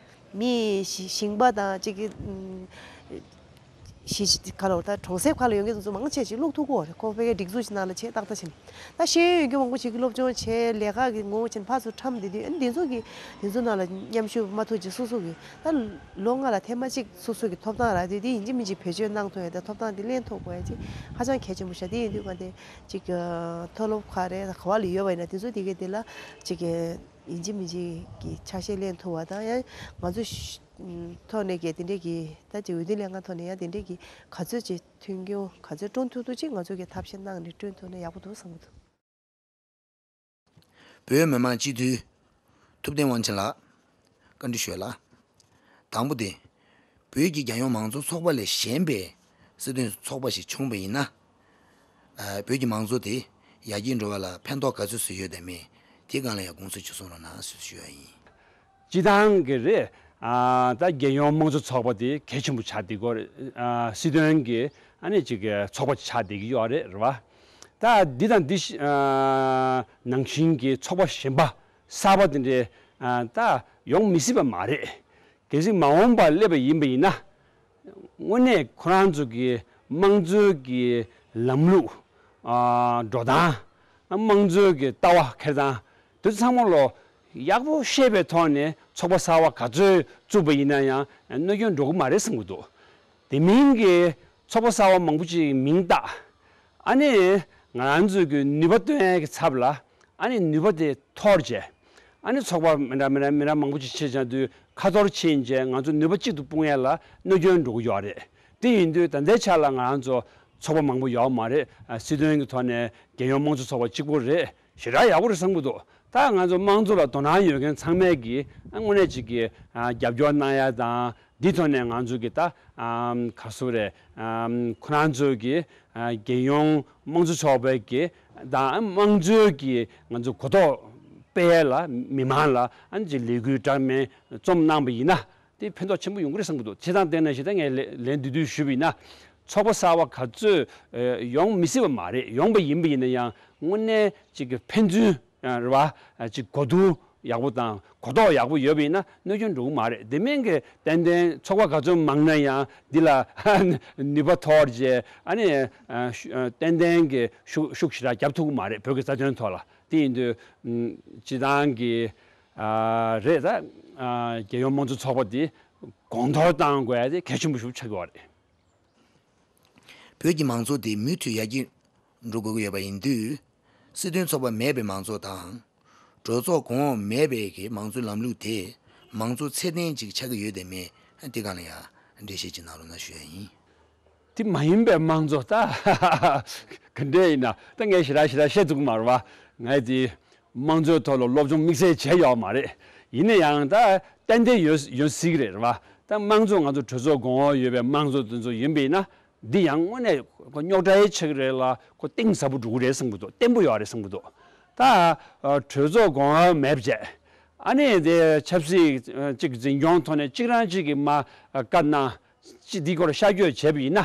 མི་ཞི་ཞིང་པ་དང་ཅིག་གི་ཨུམ་ཞི་ཁ་ལོ་ད་གྲོང་གསེབ་ཁག་ལ་ཡོང་མཁན་ཚོ་མང་ཆེ་ཞིག་བླུག་ཐུབ་ཀྱི་ཡོད་རེད། ཁོ་ཕ་གིའི་སྒྲིག་འཛུགས་ཤིག་ནང་ལ་བྱས་ཏག་ཏག་ཕྱིན། ད་ཤེས་ཡོན་ཡོད་རྒྱུ་མང་པོ་ཞིག་གིས་སློབ་སྦྱོང་བྱས་ལས་ཀ་གི་ངོ་བོ་ཕྱིན་ཕར་ཚུར་འཁྲམ་བསྡད་དུས། ཨ་ནི་དེ་ཚོ་གི་དེ་ཚོ་ནང་ལ་མཉམ་ཞུགས་མ་ཐུབ་ཅིག་སོ་སོ་གི་ད་ལོ་ལྔ་ལ་ཐེངས་མ་གཅིག་སོ་སོ་གི་ཐོབ་ཐང་རག་དུས་དེ་ཡིན་གཅིག་མིན་གཅིག་བེད་སྤྱོད་གནང་ཐུབ་ཡ་དང་ཐོབ་ཐང་དེ་ལེན་ཐུབ་དགོས་ཡ་ཅིག་ཧ་ཅང་གལ་ཆེན་པོ་ཤག། དེ་ཡིན་དུས་ག་དེ་ཅིག་མཐོ་སློབ་ཁག་རེད། ག་བ་ལ་ཡོད་པ་ཡིན་ན་དེ་ཚོ་དེ་གའི་དེ་ལ་ཅིག་ཡིན་གཅིག་མིན་གཅིག་གི་ཆ་ཤས་ལེན་ཐུབ་པ་དང་། ཡང་ང་ཚོ་ཐོག་ནས་ཀྱི་དེ་འདྲས་ཀྱི་ད་ཅིག་འོས་བསྡུ་ལས་ཁང་ཐོག་ནས་ཡང་དེ་འདྲས་ཀྱི་ག་ཚོད་ཅིག་མཐུན་འགྱུར་ག་ཚོད་བསྐྲུན་ཐུབ་ཐུབ་ཅིག་ང་ཚོ་གི་ཐབས་ཤེས་གནང་ནས་བསྐྲུན་ཐུབ་ན་ཡག་པོ་འདུག་བསམ་གྱི་འདུག། བོད་མི་མང་སྤྱི་འཐུས་ཐུབ་བསྟན་དབང་ཆེན་ལགས། བཀའ་འདྲི་ཞུ་ཡ་ལ། དང་པོ་དེ། བོད་ཀྱི་རྒྱལ་ཡོངས་མང་གཙོ་ཚོགས་པ་ལས་གཞན་པའི་སྲིད་དོན་ཚོགས་པ་ཞིག་བྱུང་བ་ཡིན་ན། ཨ། བོད་ཀྱི་མང་གཙོ་དེ་ཡར་རྒྱས་འགྲོ་བ་ལ་ཕན་ཐོགས་ག་ཚོད་ཙམ་ཡོད་དམ་མེད་དེའི་སྒང་ལ་ཡང་དགོངས་ཚུལ་ཅིག་གསུང་རོགས་གནང་ཞུ་ཞུ་ཡ་ཡིན། སྤྱིར་བཏང་གི་རེད། ཨ། ད་རྒྱལ་ཡོངས་དམངས་གཙོ་ཚོགས་པ་དེ་གལ་ཆེན་པོ་ཆགས་བསྡད་ཀྱི་ཡོད་རེད། ཨ། སྲིད་དོན་གྱི་ཨ་ནི་ཅིག་གི་ཚོགས་པ་ཆགས་བསྡད་ཀྱི་ཡོད་རེད། རེད་བ། ད་འདི་དང་འདི་ཨ་ནང་བཞིན་གྱི་ཚོགས་པ་གཞན་པ་གསར་པ་དེ་འདྲའི་ཨ་ད་ཡོང་མི་སྲིད་པ་མ་རེད། གལ་སྲིད་མ་འོངས་པར་སླེབས་པ་ཡིན་པ་ཡིན་ན། དངོས་གནས་ཁོ་རང་ཚོ་གི་དམངས་གཙོའི་གི་ལམ་ལུགས། ཨ། འགྲོ་སྟངས། དམངས་གཙོའི་གི་ལྟ་བ་འཁྱེར་སྟངས་དེ་ཚོ་ཚང་མ་ལོ་ཡག་པོ་ཤེས་པའི་ཐོག་ནས་ཚོགས་པ་གསར་བ་ག་ཚོད་བཙུགས་པ་ཡིན་ན་ཡང་གནོད་སྐྱོན་འགྲོ་གི་མ་རེད་བསམ་གྱི་འདུག། དེ་མིན་གྱི་ཚོགས་པ་གསར་བ་མང་པོ་ཅིག་མིང་བཏགས། ཨ་ནི་ང་རང་ཚོའི་གི་ནུས་པ་བཏོན་ཡས་ཀྱི་ཚབ་ལ། ཨ་ནི་ནུས་པ་དེ་འཐོར་བྱས། ཨ་ནི་ཚོགས་པ་མི་འདྲ་མི་འདྲ་མི་འདྲ་མང་པོ་ཅིག་ཕྱིན་བྱས་དུས་ཁ་འཐོར་ཕྱིན་བྱས་ང་ཚོ་ནུས་པ་གཅིག་ཏུ་སྤུངས་ཡས་ལ་གནོད་སྐྱོན་འགྲོ་གི་ཡོད་རེད། དེ་ཡིན་དུས་ད་ལྟའི་ཆ་ལ་ང་རང་ཚོ་ཚོགས་པ་མང་པོ་ཡོད་མ་རེད། ཨ། སྲིད་དོན་གྱི་ཐོག་ནས་རྒྱལ་ཡོངས་དམངས་གཙོ་ཚོགས་པ་གཅིག་པོ་རེད། ཞེ་དྲག་ཡག་པོ་རེད་བསམ་གྱི་འདུག། ད་ ད་ང་ཚོ་དམངས་གཙོ་ལ་དོ་སྣང་ཡོད་མཁན་ཚང་མས་ཀྱིས་དངོས་གནས་ཅིག་གི་རྒྱབ་སྐྱོར་གནང་ཡ་དང་། འདི་ཐོག་ནས་ང་ཚོ་གི་ད་ག་སུ་རེད། ཁོ་རང་ཚོ་གི་རྒྱལ་ཡོངས་དམངས་གཙོ་ཚོགས་པའི་གི་དང་དམངས་གཙོའི་གི་ང་ཚོ་གོ་རྟོགས་སྤེལ་ཡ་ལ་མི་མང་ལ་ཨ་ནི་ཅིག་ལས་འགུལ་འདྲ་མིན་རྩོམ་གནང་པ་ཡིན་ན། དེ་ཕན་ཐོགས་ཆེན་པོ་ཡོང་གི་རེད་བསམ་གྱི་འདུག་བྱས་ཙང་དེ་ནང་བཞིན་ད་ངས་ལན་ལན་བསྡུས་བསྡུས་ཞུས་པ་ཡིན་ན། ཚོགས་པ་གསར་པ་ག་ཚོད་ཡོང་མི་སྲིད་པ་མ་རེད། ཡོང་པ་ཡིན་པ་ཡིན་ན་ཡང་དངོས་གནས་ཅིག་གི་ཕན་ཚུན་རེད་བ། ཅིག་གོ་བསྡུར་ཡག་པོ་དང་གོ་རྟོགས་ཡག་པོ་ཡོད་པ་ཡིན་ན་གནོད་སྐྱོན་འགྲོ་གི་མ་རེད། དེ་མིན་གྱི་ཏན་ཏན་ཚོགས་པ་ག་ཚོད་མང་ན་ཡང་འདི་ལ་ནུས་པ་ཐོར་རྗེས་ཨ་ནི་ཏན་ཏན་གྱི་ཤུགས་ཤུགས་ཞེ་དྲག་རྒྱབ་ཐུབ་ཀྱི་མ་རེད། བོད་ཀྱི་རྩ་དོན་ཐོག་ལ། དེ་ཡིན་དུས་སྤྱི་བཏང་གི་རེད། ད་རྒྱལ་ཡོངས་དམངས་གཙོ་ཚོགས་པ་འདི་གོང་མཐོར་བཏང་དགོས་ཡ་དེ་གལ་ཆེན་པོ་ཞིག་ཆགས་ཀྱི་ཡོད་རེད། བོད་ཀྱི་མང་གཙོ་དེ་མུ་མཐུད་ཡར་རྒྱས་འགྲོ་དགོས་ཀྱི་ཡོད་པ་ཡིན་དུས། སྲིད་དོན་ཚོགས་པ་མེད་པའི་མང་གཙོ་དང་། གྲོས་ཚོགས་གོང་འོག་མེད་པའི་གི་མང་གཙོའི་ལམ་ལུགས་དེ་མང་གཙོ་ཚད་ལྡན་ཅིག་ཆགས་ཀྱི་ཡོད་དམ་མེད་དེ་སྒང་ལ་ཡང་འགྲེལ་བཤད་ཅིག་གནང་རོགས་གནང་ཞུ་ཡ་ཡིན། དེ་མ་ཡིན་པའི་དམངས་གཙོ་ད་ག་འདྲས་ཡིན་ན་ད་ངས་ཞེ་དྲག་ཞེ་དྲག་བཤད་ཐུབ་ཀྱི་མ་རེད་བ། ངས་དེ་དམངས་གཙོའི་ཐོག་ལ་སློབ་སྦྱོང་དམིགས་བསལ་བྱས་ཡོད་མ་རེད། ཡིན་ན་ཡང་ད་ཏན་ཏན་ཡོད་ཡོད་སྲིད་ཀྱི་རེད་བ། ད་དམངས་གཙོ་ང་ཚོ་གྲོས་ཚོགས་གོང་འོག་ཡོད་པའི་དམངས་གཙོ་དེ་ཚོ་ཡིན་པ་ཡིན་ན། འདི་ཡང་དངོས་གནས་ཁོ་རྙོག་དྲ་ཡི་ཆགས་ཀྱི་རེད་ལ། ཁོ་གཏིང་ཟབ་པོ་འགྲོ་གི་རེད་བསམ་གྱི་འདུག་བརྟན་པོ་ཡོད་རེད་བསམ་གྱི་འདུག་ད་གྲོས་ཚོགས་གོང་འོག་མེད་བྱས། ཨ་ནི་དེ་ཆབ་སྲིད་ཅིག་འཛིན་སྐྱོང་ཐོག་ནས་གཅིག་རང་གཅིག་གིས་མ་བཀའ་གནང་། ཅི་འདི་སྐོར་ཤར་བསྐྱོད་བྱས་པ་ཡིན་ན།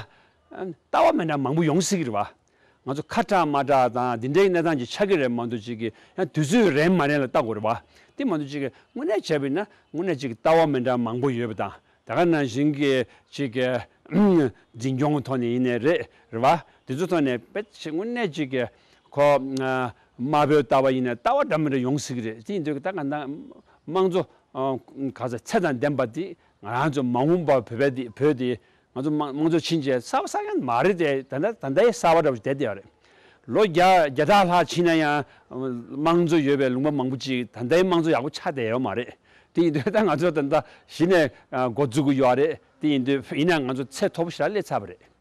ལྟ་བ་མི་འདྲ་མང་པོ་ཡོང་སྲིད་ཀྱི་རེད་བ། ང་ཚོ་ཁ་གྲག་མ་གྲག་དང་འདི་འདྲའི་གནས་སྟངས་ཅིག་ཆགས་ཀྱི་རེད་མ་གཏོགས་ཅིག་གི་ཡང་དུས་ཚོད་རན་མ་རན་ལ་ལྟ་དགོས་རེད་བ། དེ་མ་གཏོགས་ཅིག་གི་དངོས་གནས་བྱས་པ་ཡིན་ན་དངོས་གནས་ཅིག་གི་ལྟ་བ་མི་འདྲ་མང་པོ་ཡོད་པ་དང་། ད་ག་ནང་བཞིན་གྱི་ཅིག་གི་འཛིན་སྐྱོང་ཐོག་ནས་ཡིན་ནའི་རེད་རེད་བ། དེ་ཚོ་ཐོག་ནས་དཔེ་ཆ་དངོས་གནས་ཅིག་གི་ཁོ་དམར་པོའི་ལྟ་བ་ཡིན་ནའི་ལྟ་བ་འདྲ་མི་འདྲ་ཡོང་སྲིད་ཀྱི་རེད། དེ་ཡིན་དུས་ད་ག་ད་དམངས་གཙོ་ག་ཚོད་ཚད་དང་ལྡན་པ་དེ་ང་རང་ཚོ་མ་འོངས་པ་བོད་པའི་དེ་བོད་དེ། ང་ཚོ་དམངས་དམངས་གཙོ་ཕྱིན་རྗེས་གསར་པ་གསར་མཁན་མ་རེད་དེ། ད་ལྟ་ད་ལྟའི་གསར་པ་འདྲ་པོ་ཞིག་བསྡད་བསྡད་ཡོད་རེད། ལོ་བརྒྱ་བརྒྱ་ཕྲག་ལྷག་ཕྱིན་ན་ཡང་དམངས་གཙོ་ཡོད་པའི་ལུང་པ་མང་པོ་ཅིག་ད་ལྟའི་དམངས་གཙོ་ཡག་པོ་ཆགས་བསྡད་ཡོད་མ་རེད། དེ་ཡིན་དུས་ད་ང་ཚོ་ད་ལྟ་གཞི་ནས་འགོ་འཛུགས་ཀྱི་ཡོད་རེད། དེ་ཡིན་དུས་ཡིན་ན་ང་ཚོ་ཚད་མཐོ་པོ་ཞིག་ལ་སླེབས་ཚར་བ་རེད།